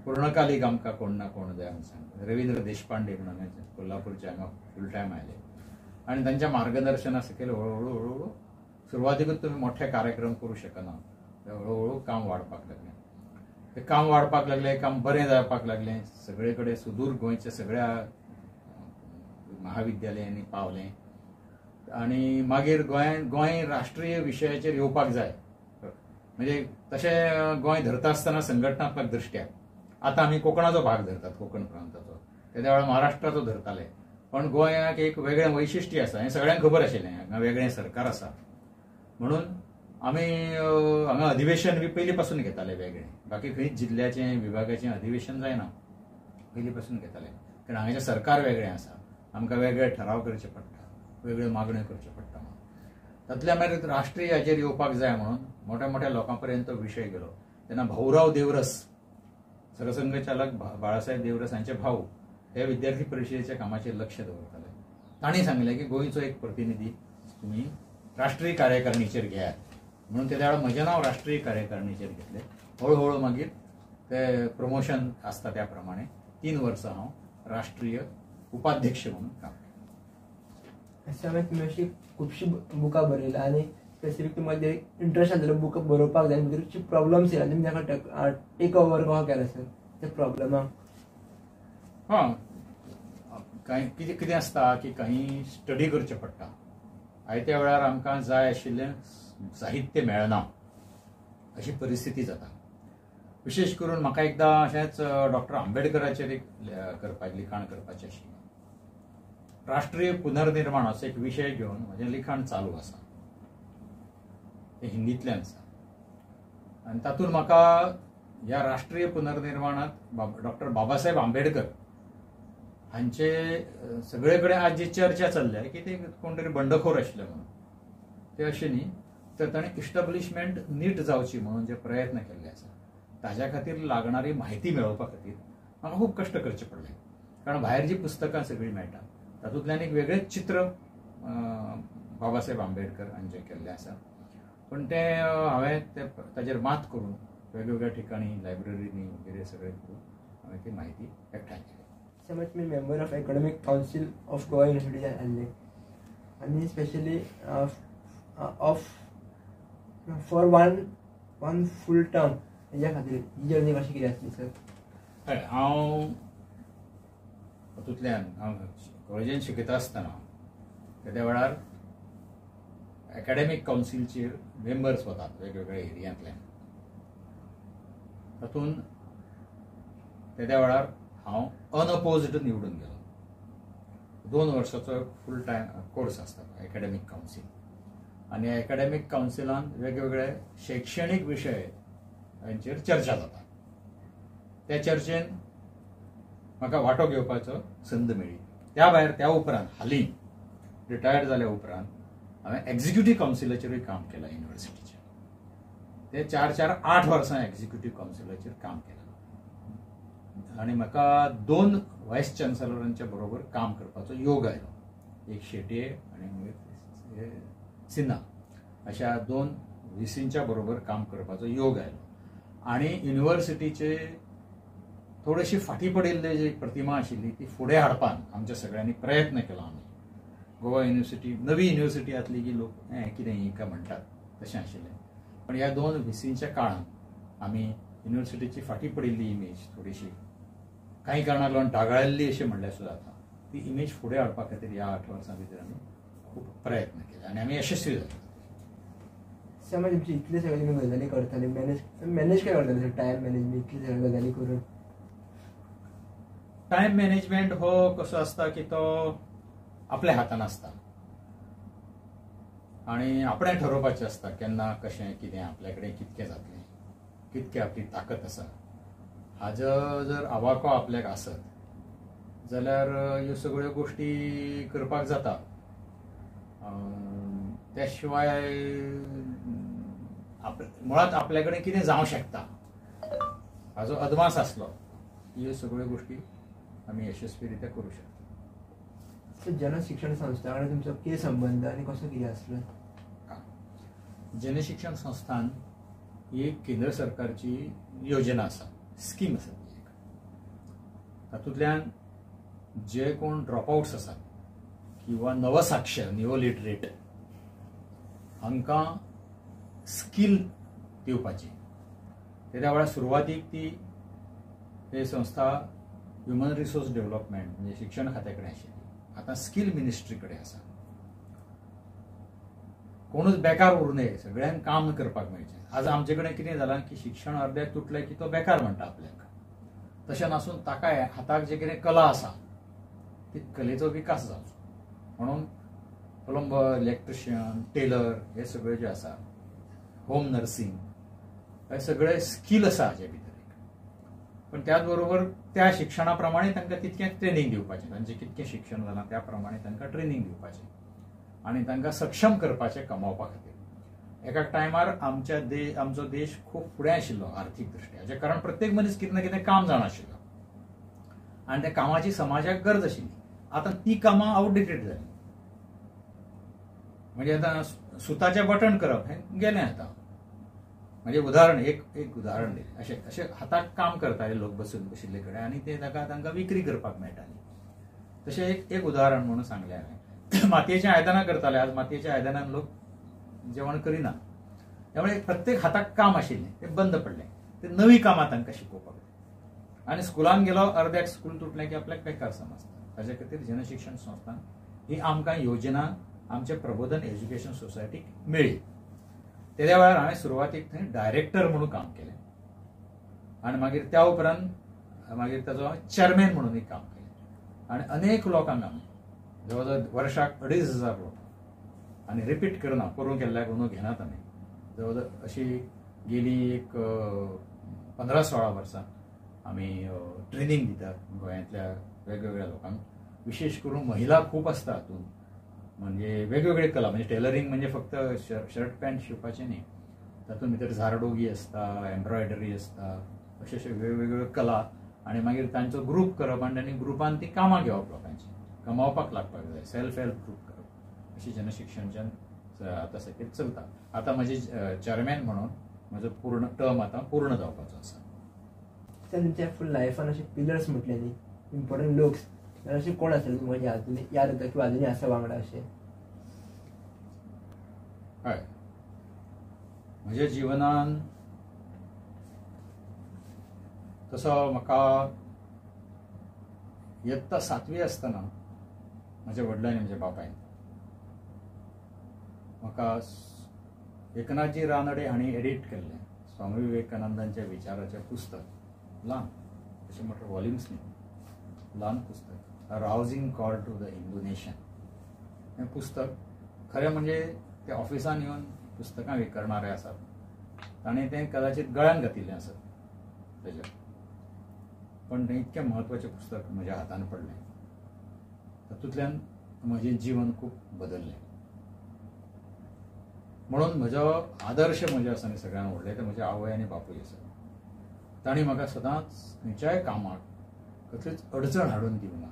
Speaker 2: पूर्णकालीक आमकां कोण ना कोण जाय म्हणून सांगता. रवींद्र देशपांडे म्हणून कोल्हापूरचे हांगा फूल टायम आयले आनी तांच्या मार्गदर्शना सकयल हळूहळू हळूहळू सुरवातीकूच तुमी मोठे कार्यक्रम करूं शकना, हळूहळू काम वाडपाक लागलें. ते काम वाडपाक लागलें, काम बरें जावपाक लागलें, सगळे कडेन सुदूर गोंयच्या सगळ्या महाविद्यालयांनी पावलें आनी मागीर गोंय राष्ट्रीय विशयाचेर येवपाक जाय म्हणजे तशें गोंय धरता आसतना संघटनात्मक दृश्ट्या आतां आमी कोंकणाचो भाग धरतात, कोंकण प्रांताचो, तेद्या वेळार महाराष्ट्राचो धरताले, पण गोंयाक एक वेगळें वैशिश्ट्य आसा हें सगळ्यांक खबर आशिल्लें. हांगा वेगळें सरकार आसा म्हणून आमी हांगा अधिवेशन बी पयलीं पासून घेताले वेगळें, बाकी खंयच जिल्ल्याचें विभागाचें अधिवेशन जायना, पयलीं पासून घेताले, कारण हांगाचें सरकार वेगळें आसा, आमकां वेगळे ठराव करचे पडटा, वेगळ्यो मागण्यो करच्यो पडटा. म्हणून तातल्या मागीर राष्ट्रीय हाचेर येवपाक जाय म्हणून मोठ्या मोठ्या लोकां पर्यंत तो विशय गेलो. तेन्ना भाऊराव देवरस, सरसंघचालक बाळासाहेब देवरस हांचे भाऊ, हे विद्यार्थी परिशदेच्या कामाचेर लक्ष दवरताले. तांणी सांगलें की गोंयचो एक प्रतिनिधी तुमी राष्ट्रीय कार्यकारिणीचेर घेयात म्हणून तेद्या वेळार म्हजें नांव राष्ट्रीय कार्यकारिणीचेर घेतलें. हळूहळू मागीर ते प्रमोशन आसता त्या प्रमाणे 3 वर्सां हांव राष्ट्रीय उपाध्यक्ष म्हणून काम केलें.
Speaker 1: अशें तुमी अशी खुबशीं बुकां बरयला आनी स्पेसिफीक तुमकां जे इंट्रस्ट आसलेलो बूक बरोवपाक जाय भितर प्रॉब्लम्स येयला तुमी ताका टेक ओवर कसो केला सर त्या प्रॉब्लमाक?
Speaker 2: हां, कांय कितें कितें आसता की काही स्टडी करचें पडटा, आयत्या वेळार आमकां जाय आशिल्लें साहित्य मेळना अशी परिस्थिती जाता. विशेष करून म्हाका एकदां अशेंच डॉक्टर आंबेडकराचेर एक करपाचें लिखाण करपाचें आशिल्लें. राष्ट्रीय पुनर्निर्माण असो एक विशय घेवन म्हजें लिखाण चालू आसा. तें हिंदींतल्यान आसा. आनी तातूंत म्हाका ह्या राष्ट्रीय पुनर्निर्माणांत डॉक्टर बाबासाहेब आंबेडकर हांचे सगळे कडेन आज जी चर्चा चल्ल्या की ते कोण तरी बंडखोर आशिल्ले म्हणून, ते अशें न्ही, तर ताणें इस्टाब्लिशमेंट नीट जावची म्हणून जे प्रयत्न केल्ले आसा ताज्या खातीर लागणारी म्हायती मेळोवपा खातीर म्हाका खूब कश्ट करचे पडले. कारण भायर जी पुस्तकां सगळीं मेळटा तातूंतल्यान एक वेगळेंच चित्र बाबासाहेब आंबेडकर हांचें केल्लें आसा. पूण तें हांवें ते ताजेर मात करून वेगवेगळ्या ठिकाणी लायब्ररींनी वगैरे सगळें करून हांवें ती म्हायती एकठांय केली.
Speaker 1: समज मी member of academic council of Goa university आसले आनी specially of for one full term हेज्या खातीर ही जर्नी कशी कितें आसली सर?
Speaker 2: हय, हांव तातूंतल्यान हांव कॉलेजीन शिकयता आसतना तेद्या वेळार एकाडेमीक कावन्सिलचेर मेंबर्स वतात वेगवेगळ्या एरियांतल्यान. तातूंत तेद्या वेळार हांव अनअपोज्ड निवडून गेलो. 2 वर्साचो फूल टायम कोर्स आसता एकाडेमीक कावन्सील, आनी एकाडेमीक कावन्सिलान वेगवेगळे शैक्षणीक विशय हांचेर चर्चा जाता. त्या चर्चेन म्हाका वांटो घेवपाचो संद मेळ्ळी. त्या भायर त्या उपरांत हालीं रिटायर्ड जाल्या उपरांत हांवें एक्झिक्युटीव कावन्सिलाचेरूय काम केलां युनिवर्सिटीचेर. ते 4 4 8 वर्सां एक्झिक्युटीव कावन्सिलाचेर काम केलां आनी म्हाका 2 व्हायस चान्सलरांच्या बरोबर काम करपाचो योग आयलो. एक शेटये आनी सिन्हा अशा 2 व्हीसींच्या बरोबर काम करपाचो योग आयलो. आनी युनिवर्सिटीचे थोडेशी फाटीं पडिल्ली जी प्रतिमा आशिल्ली ती फुडें हाडपाक आमच्या सगळ्यांनी प्रयत्न केलो. आमी गोवा युनिवर्सिटी नवी युनिवर्सिटी आसली की लोक हें कितें हें काय म्हणटात तशें आशिल्लें. पण ह्या 2 व्हीसींच्या काळांत आमी युनिवर्सिटीची फाटीं पडिल्ली इमेज थोडीशी कांय कारणाक लागून डागाळिल्ली अशें म्हणल्यार सुद्दां जाता, ती इमेज फुडें हाडपा खातीर ह्या 8 वर्सां भितर आमी खूब प्रयत्न केले आनी आमी यशस्वी जाले.
Speaker 1: समज तुमची इतले सगळे तुमी गजाली करताले, मॅनेज काय करताले सर? टायम मॅनेजमेंट इतले सगळे गजाली करून
Speaker 2: टायम मॅनेजमेंट हो कसो आसता की तो आपल्या हातान आसता आनी आपणें ठरोवपाचें आसता केन्ना कशें कितें आपल्या कडेन कितकें जातलें, कितकें आपली ताकत आसा. हाजो जर आवाको आपल्याक आसत जाल्यार ह्यो सगळ्यो गोश्टी करपाक जाता. त्या शिवाय मुळांत आपल्या कडेन कितें जावं शकता हाजो अदमास आसलो की ह्यो सगळ्यो गोश्टी आमी यशस्वी रित्या करूं शकता.
Speaker 1: जनशिक्षण संस्था कडेन तुमचो कितें संबंद आनी कसो कितें आसलो?
Speaker 2: जनशिक्षण संस्थान ही एक केंद्र सरकारची योजना आसा, स्कीम आसा ती एक. तातूंतल्यान जे कोण ड्रॉपआउट्स आसात किंवा नवसाक्षर न्यू लिटरेट हांकां स्कील दिवपाची. तेद्या वेळार सुरवातीक ती ही संस्था ह्युमन रिसोर्स डेव्हलपमेंट म्हणजे शिक्षण खात्या कडेन आशिल्ली, आतां स्कील मिनिस्ट्री कडेन आसा. कोणूच बेकार उरूं नये, सगळ्यांक काम करपाक मेळचें. आज आमचे कडेन कितें जालां की शिक्षण अर्द्याक तुटलें की तो बेकार म्हणटा आपल्याक. तशें नासून ताका हाताक जे कितें कला आसा ती कलेचो विकास जावचो म्हणून प्लंबर, इलेक्ट्रिशियन, टेलर हे सगळे जे आसा, होम नर्सिंग हे सगळे स्कील आसा हाजे भितर एक. पण त्याच बरोबर त्या शिक्षणा प्रमाणे तांकां तितकें ट्रेनींग दिवपाचें, तांचें कितकें शिक्षण जालां त्या प्रमाणे तांकां ट्रेनींग दिवपाचें आनी तांकां सक्षम करपाचें कमावपा खातीर. एका टायमार आमचो देश खूब फुडें आशिल्लो आर्थीक दृश्ट्या, हाचें कारण प्रत्येक मनीस कितें ना कितें काम जाणा आशिल्लो आनी त्या कामाची समाजाक गरज आशिल्ली. आतां ती कामां आवटडेटेड जालीं. म्हणजे आतां सुताचें बटण करप हें गेलें आतां. म्हणजे उदाहरण एक उदाहरण दिलें, अशें अशें हाताक काम करताले लोक बसून बशिल्ले कडेन आनी ते ताका तांकां विक्री करपाक मेळटाली. तशें एक उदाहरण म्हणून सांगलें हांवें. मातयेचीं आयदनां करताले, आज मातयेच्या आयदनान लोक जेवण करिना. त्यामुळे प्रत्येक हाताक काम आशिल्लें तें बंद पडलें. ते नवीं कामां तांकां शिकोवपाक जाय. आनी स्कुलान गेलो अर्द्याक स्कूल तुटलें की आपल्याक बेकार समजता. ताजे खातीर जनशिक्षण संस्थान ही आमकां योजना आमचे प्रबोधन एज्युकेशन सोसायटीक मेळ्ळी. तेद्या वेळार हांवें सुरवातीक थंय डायरेक्टर म्हणून काम केलें आनी मागीर त्या उपरांत मागीर ताजो चॅरमॅन म्हणूनय काम केलें आनी अनेक लोकांक आमी जवळ जवळ वर्साक 2500 लोक, आनी रिपीट करना, करूंक केल्ल्याक अंदू घेनात आमी, जवळ जवळ अशी गेली एक 15-16 वर्सां आमी ट्रेनींग दितात गोंयांतल्या वेगवेगळ्या लोकांक. विशेश करून महिला खूब आसता हातूंत, म्हणजे वेगवेगळे कला, म्हणजे टेलरिंग म्हणजे फक्त शर्ट पॅन्ट शिवपाचें न्ही, तातूंत भितर झारडोगी आसता, एम्ब्रॉयडरी आसता, अशे अशे वेगवेगळ्यो कला. आनी मागीर तांचो ग्रूप करप आनी तांणी ग्रुपान ती कामां घेवप, लोकांची कमावपाक लागपाक जाय, सेल्फ हेल्प ग्रूप करप, अशी जनशिक्षणच्यान आतां सगळें चलता. आतां म्हजे चॅरमॅन म्हणून म्हजो पूर्ण टर्म आतां पूर्ण जावपाचो आसा.
Speaker 1: सर तुमच्या फूल लायफान अशे पिलर्स म्हटले न्ही, इम्पॉर्टंट लोक्स, अशे कोण आसले तुमकां याद येता किंवा अजुनूय आसा वांगडा अशें?
Speaker 2: हय, म्हज्या जिवनान तसो म्हाका यत्ता 7वी आसतना म्हज्या वडिलांनी, म्हज्या बापायन म्हाका एकनाथजी रानडे हांणी एडिट केल्लें स्वामी विवेकानंदांच्या विचाराचें पुस्तक, ल्हान अशें म्हटल्यार वॉल्युम्स न्ही, ल्हान पुस्तक, rousing call to the Hindu nation हें पुस्तक. खरें म्हणजे ते ऑफिसान येवन पुस्तकां विकणारे आसात, ताणें तें कदाचित गळ्यान घातिल्लें आसत तेज्या, पण तें इतकें म्हत्वाचें पुस्तक म्हज्या हातान पडलें, तातूंतल्यान म्हजें जीवन खूब बदल्लें. म्हणून म्हजो आदर्श म्हजे आसा न्ही सगळ्यान व्हडले ते म्हजे आवय आनी बापूय आसा. तांणी म्हाका सदांच खंयच्याय कामाक कसलीच अडचण हाडून दिवंक ना.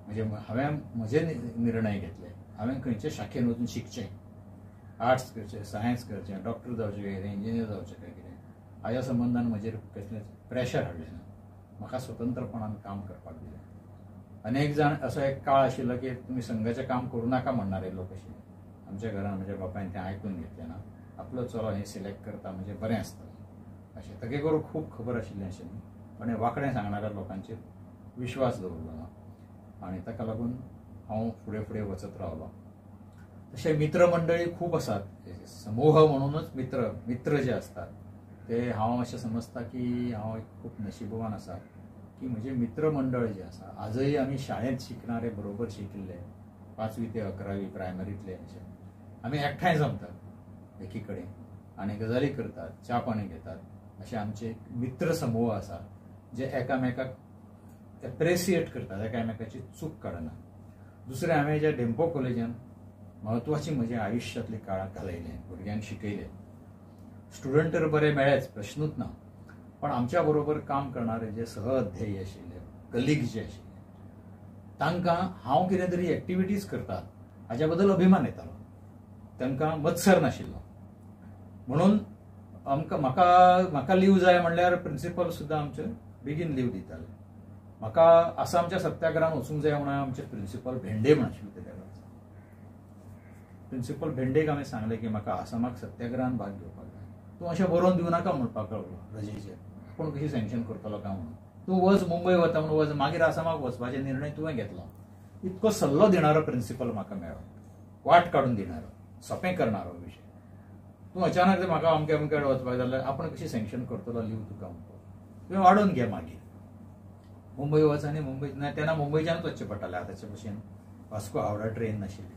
Speaker 2: म्हणजे हांवें म्हजे निर्णय घेतले, हांवें खंयचे शाखेन वचून शिकचें, आर्ट्स करचें, सायन्स करचें, डॉक्टर जावचें काय कितें, इंजिनियर जावचें काय कितें, हाज्या संबंदान म्हजेर कसलेंच प्रेशर हाडलें ना. म्हाका स्वतंत्रपणान काम करपाक दिलें. अनेक जाण असो एक काळ आशिल्लो की तुमी संघाचें काम करूं नाका म्हणणारे लोक आशिल्ले. आमच्या घरान म्हज्या बापायन तें आयकून घेतलें ना, आपलो चलो हें सिलेक्ट करता म्हणजे बरें आसतलें अशें. ताके करून खूब खबर आशिल्लें अशें न्ही, पण हें वांकडें सांगणाऱ्या लोकांचेर विश्वास दवरलो ना आनी ताका लागून हांव फुडें फुडें वचत रावलो. तशें मित्रमंडळी खूब आसात, समूह म्हणूनच मित्र मित्र जे आसतात ते हांव अशें समजता की हांव एक खूब नशिबवान आसा की म्हजें मित्रमंडळ जें आसा, आजय आमी शाळेंत शिकणारे बरोबर शिकिल्ले 5वी ते 11वी प्रायमरींतले अशे आमी एकठांय जमतात एकी कडेन आनी गजाली करतात, च्या पाणी घेतात. अशे आमचे मित्र समूह आसा जे एकामेकाक एप्रिसिएट करतात, एकामेकाची चूक काडना. दुसरें, हांवें ज्या डेम्पो कॉलेजान म्हत्वाची म्हज्या आयुश्यांतले काळ घालयले, भुरग्यांक शिकयले, स्टुडंट तर बरे मेळ्ळेच, प्रश्नूच ना, पण आमच्या बरोबर काम करणारे जे सहअध्यायी आशिल्ले, कलीग जे आशिल्ले, तांकां हांव कितें तरी एक्टिविटीज करतात हाज्या बद्दल अभिमान येतालो, तांकां मत्सर नाशिल्लो. म्हणून आमकां म्हाका म्हाका लीव जाय म्हणल्यार प्रिंसिपल सुद्दां आमचे बेगीन लीव दिताले. म्हाका आसामच्या सत्याग्रहान वचूंक जाय म्हणून आमचे प्रिंसिपल भेंडे म्हण आशिल्ले त्या वेळार. प्रिंसिपल भेंडेक हांवें सांगलें की म्हाका आसामाक सत्याग्रहान भाग घेवपाक जाय, तूं अशें बरोवन दिवं नाका म्हणपाक लागलो रजेचेर, आपूण कशी सँक्शन करतलो काय म्हणून, तूं वच मुंबय वता म्हणून वच, मागीर आसामाक वचपाचे निर्णय तुवें घेतलो. इतको सल्लो दिणारो प्रिंसिपल म्हाका मेळ्ळो, वाट काडून दिणारो, सोंपें करणारो विशय. तूं अचानक म्हाका अमके अमके कडेन वचपाक जाल्यार आपूण कशी सँक्शन करतलो लीव तुका म्हणतो, तुवें वाडोवन घे, मागीर मुंबय वच. आनी मुंबय ना तेन्ना मुंबयच्यानूच वचचें पडटालें, आतांचे भशेन वास्को हावडा ट्रेन नाशिल्ली,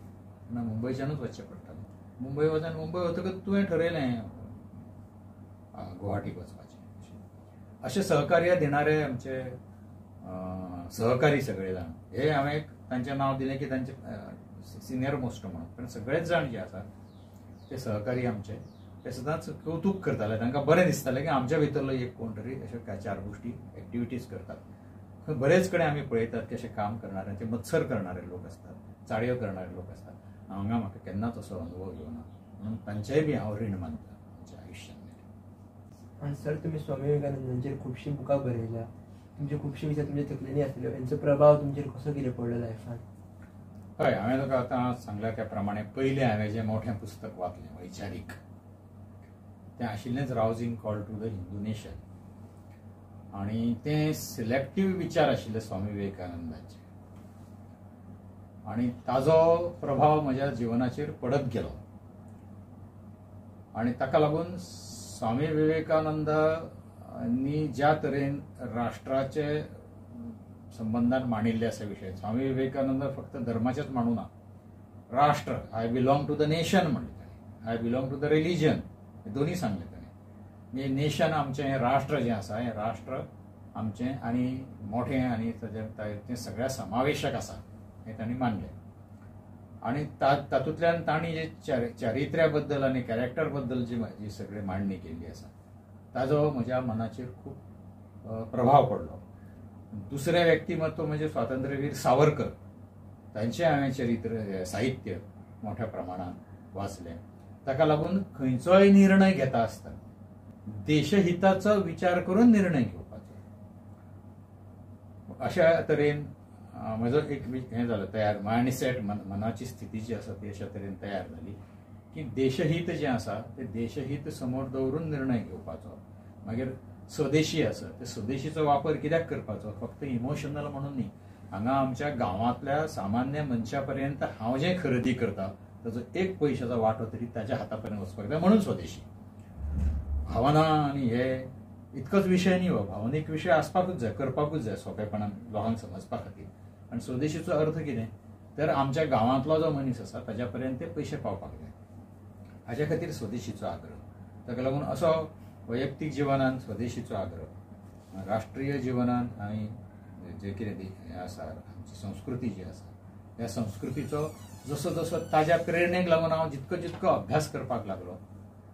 Speaker 2: तेन्ना मुंबयच्यानूच वचचें पडटालें. मुंबय वच आनी मुंबय वतकच तुवें ठरयलें गुवाहाटीक वचपाचें. अशें सहकार्य दिणारे आमचे सहकारी सगळे जाण, हे हांवें तांचें नांव दिलें की तांचे सिनियर मोस्ट म्हणून, पण सगळेच जाण जे आसात ते सहकारी आमचे, ते सदांच कौतूक करताले, तांकां बरें दिसतालें की आमच्या भितरलो एक कोण तरी अश्यो काय चार गोश्टी एक्टिविटीज करतात. बरेच कडेन आमी पळयतात की अशें काम करणारे, ते मत्सर करणारे लोक आसतात, चाळयो करणारे लोक आसतात. हांगा म्हाका केन्नाच असो अनुभव येवना, म्हणून तांचेय बी हांव रीण मानता म्हज्या आयुश्यांत.
Speaker 1: आनी सर, तुमी स्वामी विवेकानंदांचेर खुबशीं बुकां बरयल्या, तुमचे खुबशे विचार तुमच्या तकलेनी आसले, हेंचो प्रभाव तुमचेर कसो कितें पडलो लायफान?
Speaker 2: हय, हांवें तुका आतां सांगल्या त्या प्रमाणे पयलें हांवें जें मोठें पुस्तक वाचलें वैचारीक, तें आशिल्लेंच rousing call to the Hindu nation. आनी तें सिलेक्टीव विचार आशिल्ले स्वामी विवेकानंदांचे आनी ताजो प्रभाव म्हज्या जिवनाचेर पडत गेलो. आनी ताका लागून स्वामी विवेकानंदांनी ज्या तरेन राष्ट्राचे संबंदान मांडिल्ले आसा विशय, स्वामी विवेकानंद फक्त धर्माचेच मांडू ना, राष्ट्र, I belong to the nation म्हणलें ताणें, I belong to the religion, हे दोनूय सांगलें ताणें. म्हणजे नेशन आमचें हें राष्ट्र जें आसा हें राष्ट्र आमचें आनी मोठें आनी ताजें तें सगळ्या समावेशक आसा हें तांणी मानलें. आनी तातूंतल्यान तांणी जे चारित्र्या बद्दल आनी कॅरेक्टर बद्दल जी जी सगळी मांडणी केल्ली आसा ताजो म्हज्या मनाचेर खूब प्रभाव पडलो. दुसरें व्यक्तिमत्व म्हणजे स्वातंत्र्यवीर सावरकर, तांचें हांवें चरित्र साहित्य मोठ्या प्रमाणांत वाचलें. ताका लागून खंयचोय निर्णय घेता आसतना देशहिताचो विचार करून निर्णय घेवपाचो अशा तरेन म्हजो एक हें जालो तयार मायंडसेट, मनाची स्थिती जी आसा ती अशा तरेन तयार जाली की देशहीत जें आसा तें देशहीत समोर दवरून निर्णय घेवपाचो. मागीर स्वदेशी आसा ते स्वदेशीचो वापर कित्याक करपाचो, फक्त इमोशनल म्हणून न्ही. हांगा आमच्या गांवांतल्या सामान्य मनशा पर्यंत हांव जें खरेदी करता ताजो एक पयशाचो वांटो तरी ताज्या हाता पर्यंत वचपाक जाय म्हणून स्वदेशी भावना. आनी हे इतकोच विशय न्ही, हो भावनीक विशय आसपाकूच जाय, करपाकूच जाय सोंपेपणान लोकांक समजपा खातीर. आनी स्वदेशीचो अर्थ कितें तर आमच्या गांवांतलो जो मनीस आसा ताज्या पर्यंत ते पयशे पावपाक जाय, हाज्या खातीर स्वदेशीचो आग्रह. ताका लागून असो वैयक्तीक जिवनान स्वदेशीचो आग्रह, राष्ट्रीय जिवनान आनी जे कितें हें आसा आमची संस्कृती जी आसा ह्या संस्कृतीचो जसो जसो ताज्या प्रेरणेक लागून हांव जितको जितको अभ्यास करपाक लागलो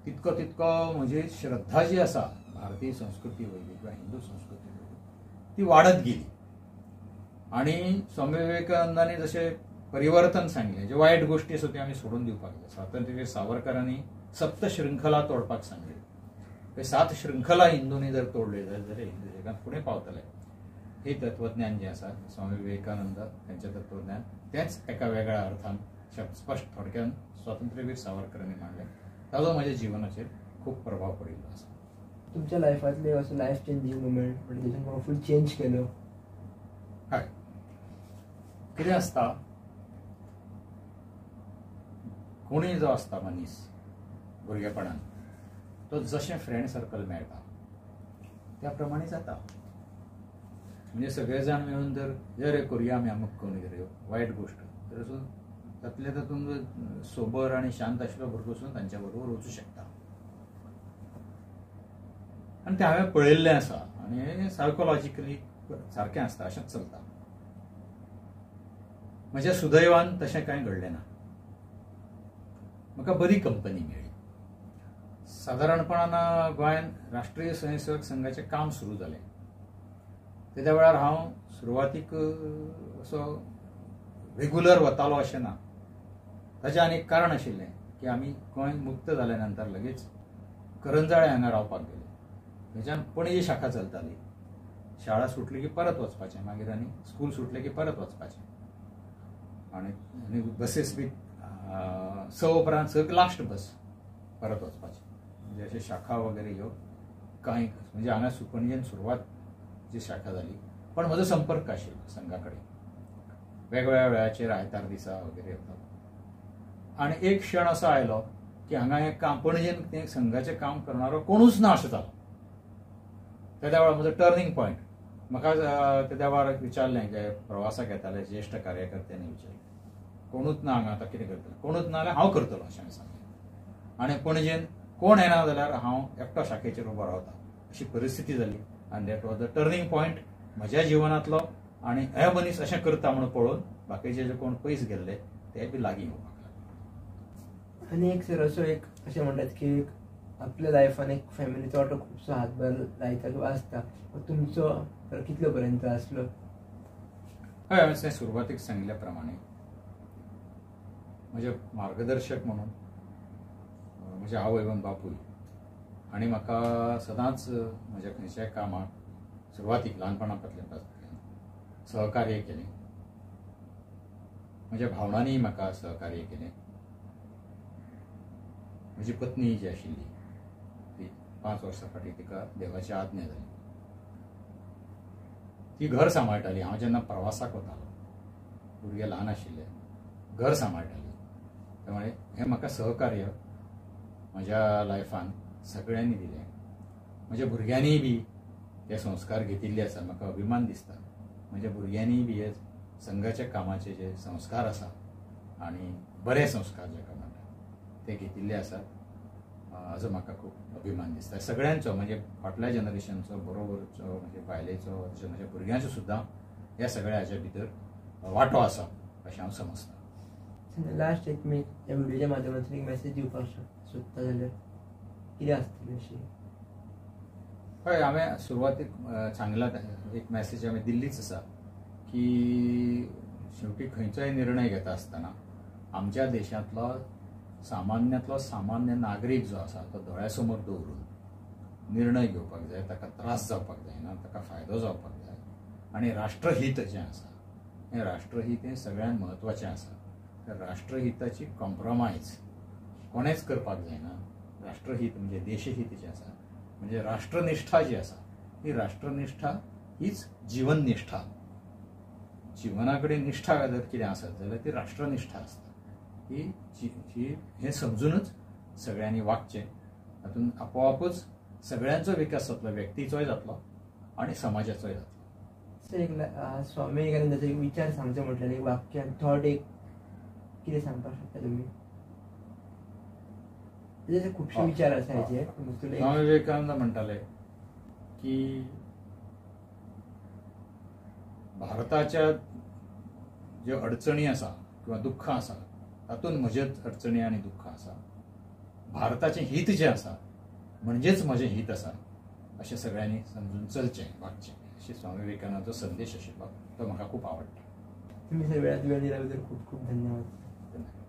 Speaker 2: तितको तितको म्हजी श्रद्धा जी आसा भारतीय संस्कृती वयली किंवा हिंदू संस्कृती वयली ती वाडत गेली. आनी स्वामी विवेकानंदांनी जशें परिवर्तन सांगलें, जे वायट गोश्टी आसा त्यो आमी सोडून दिवपाक जाय. स्वातंत्र्यवीर सावरकरांनी सप्त शृंखला तोडपाक सांगली, ते 7 शृंखला हिंदूंनी जर तोडले जाल्यार हिंदू जगांत फुडें पावतले. हे तत्वज्ञान जें आसा स्वामी विवेकानंद तांचें तत्वज्ञान तेंच एका वेगळ्या अर्थान स्पश्ट थोडक्यान स्वातंत्र्यवीर सावरकरांनी मांडलें, ताजो म्हज्या जिवनाचेर खूब प्रभाव पडिल्लो आसा.
Speaker 1: तुमच्या लायफांतले असो लायफ चेंजींग मुमेंट म्हणजे तातूंत फूल चेंज केलो?
Speaker 2: हय, कितें आसता कोणूय जो आसता मनीस भुरगेपणान तो जशें फ्रेंड सर्कल मेळटा त्या प्रमाणे जाता. म्हणजे सगळे जाण मेळून जर रे करुया आमी अमूक करून रे वायट गोश्ट तर तातूंतले तातूंत सोबर आनी शांत आशिल्लो भुरगो सुद्दां तांच्या बरोबर वचूं शकता. आनी तें हांवें पळयल्लें आसा आनी सायकोलॉजिकली सारकें आसता, अशेंच चलता. म्हज्या सुदैवान तशें कांय घडलें ना, म्हाका बरी कंपनी मेळ्ळी. सादारणपणान गोंयांत राष्ट्रीय स्वयंसेवक संघाचें काम सुरू जालें तेद्या वेळार हांव सुरवातीक असो रेगुलर वतालो अशें ना. ताचें आनी एक कारण आशिल्लें की आमी गोंय मुक्त जाल्या नंतर लगेच करंजाळे हांगा रावपाक गेले, थंयच्यान पणजे शाखा चलताली. शाळा सुटली की परत वचपाचें, मागीर आनी स्कूल सुटलें की परत वचपाचें. आनी बसीस बी 6 उपरांत 6 लास्ट बस परत वचपाची. म्हणजे अशे शाखा वगैरे ह्यो कांय म्हणजे हांगा पणजेन सुरवात जी शाखा जाली, पण म्हजो संपर्क आशिल्लो संघा कडेन वेगवेगळ्या वेळाचेर, आयतार दिसा वगैरे येतालो. आनी एक क्षण असो आयलो की हांगा हें काम पणजेन तें संघाचें काम करणारो कोणूच ना अशें जालो. तेद्या वेळार म्हजो टर्निंग पॉयंट. म्हाका तेद्या वेळार विचारलें, जे प्रवासाक येताले ज्येश्ठ कार्यकर्त्यांनी विचारलें, कोणूच ना हांगा आतां कितें करतलो, कोणूच ना जाल्यार हांव करतलो अशें हांवें सांगलें. आनी पणजेन कोण येना जाल्यार हांव एकटो शाखेचेर उबो रावता अशी परिस्थिती जाली. आनी that was the turning point म्हज्या जिवनांतलो. आनी हे मनीस अशें करता म्हणून पळोवन बाकीचे जे कोण पयस गेल्ले ते बी लागीं येवपाक लागले.
Speaker 1: आनी एक सर असो एक अशें म्हणटात की आपल्या लायफान एक फॅमिलीचो वांटो खुबसो हातभार लायता किंवा आसता, तुमचो कितलो पर्यंत आसलो?
Speaker 2: हय, हांवें सुरवातीक सांगिल्ल्या प्रमाणे म्हजे मार्गदर्शक म्हणून म्हजे आवय आनी बापूय आनी म्हाका सदांच म्हज्या खंयच्याय कामाक सुरवातीक ल्हानपणा पासून सहकार्य केलें. म्हज्या भावणांनीय म्हाका सहकार्य केलें. म्हजी पत्नी जी आशिल्ली ती 5 वर्सां फाटीं तिका देवाची आज्ञा जाली. ती घर सांबाळटाली. हांव जेन्ना प्रवासाक वतालो, भुरगे ल्हान आशिल्ले, घर सांबाळटाली. त्यामुळे हें म्हाका सहकार्य म्हज्या लायफान सगळ्यांनी दिलें. म्हज्या भुरग्यांनीय बी ते संस्कार घेतिल्ले आसा, म्हाका अभिमान दिसता. म्हज्या भुरग्यांनीय बी हे संघाच्या कामाचे जे संस्कार आसा आनी बरे संस्कार जाका म्हणटा ते घेतिल्ले आसात. हाजो म्हाका खूब अभिमान दिसता सगळ्यांचो, म्हणजे फाटल्या जनरेशनचो बरोबरचो, म्हणजे बायलेचो, तशें म्हज्या भुरग्यांचो सुद्दां ह्या सगळ्या हाज्या भितर वांटो आसा अशें हांव समजता.
Speaker 1: लास्ट एक मी ह्या व्हिडिओच्या माध्यमांतून एक मॅसेज दिवपाक सोदता जाल्यार कितें आसतलें अशें?
Speaker 2: हय, हांवें सुरवातीक सांगला, एक मॅसेज हांवें दिल्लीच आसा की शेवटी खंयचोय निर्णय घेता आसतना आमच्या देशांतलो सामान्यांतलो सामान्य नागरीक जो आसा तो दोळ्या समोर दवरून निर्णय घेवपाक जाय. ताका त्रास जावपाक जायना, ताका फायदो जावपाक जाय. आनी राष्ट्रहीत जें आसा हें राष्ट्रहीत हें सगळ्यांत म्हत्वाचें आसा. तर राष्ट्रहिताची कॉम्प्रोमायज कोणेंच करपाक जायना. राष्ट्रहीत म्हणजे देशहीत जें आसा, म्हणजे राष्ट्रनिष्ठा जी आसा, ही राष्ट्रनिष्ठा हीच जीवननिष्ठा. जिवना कडेन निष्ठा जर कितें आसत जाल्यार ती राष्ट्रनिष्ठा आसता. ही ही हें समजुनूच सगळ्यांनी वागचें. तातूंत आपोआपूच सगळ्यांचो विकास जातलो, व्यक्तीचोय जातलो आनी समाजाचोय जातलो.
Speaker 1: सर, एक स्वामी विवेकानंदाचो एक विचार सांगचो म्हटल्यार एक वाक्य, थॉट एक कितें सांगपाक शकता तुमी? जशे खुबशे विचार आसा हेचे.
Speaker 2: स्वामी विवेकानंद म्हणटाले की भारताच्या ज्यो अडचणी आसा किंवा दुख्खां आसा तातूंत म्हजेच अडचणी आनी दुख्खां आसा. भारताचें हीत जें आसा म्हणजेच म्हजें हीत आसा अशें सगळ्यांनी समजून चलचें, वागचें, अशें स्वामी विवेकानंदाचो संदेश आशिल्लो. तो म्हाका खूब आवडटा.
Speaker 1: तुम्ही सर वेळात वेळ दिल्याबद्दल खूप खूप धन्यवाद.
Speaker 2: धन्यवाद.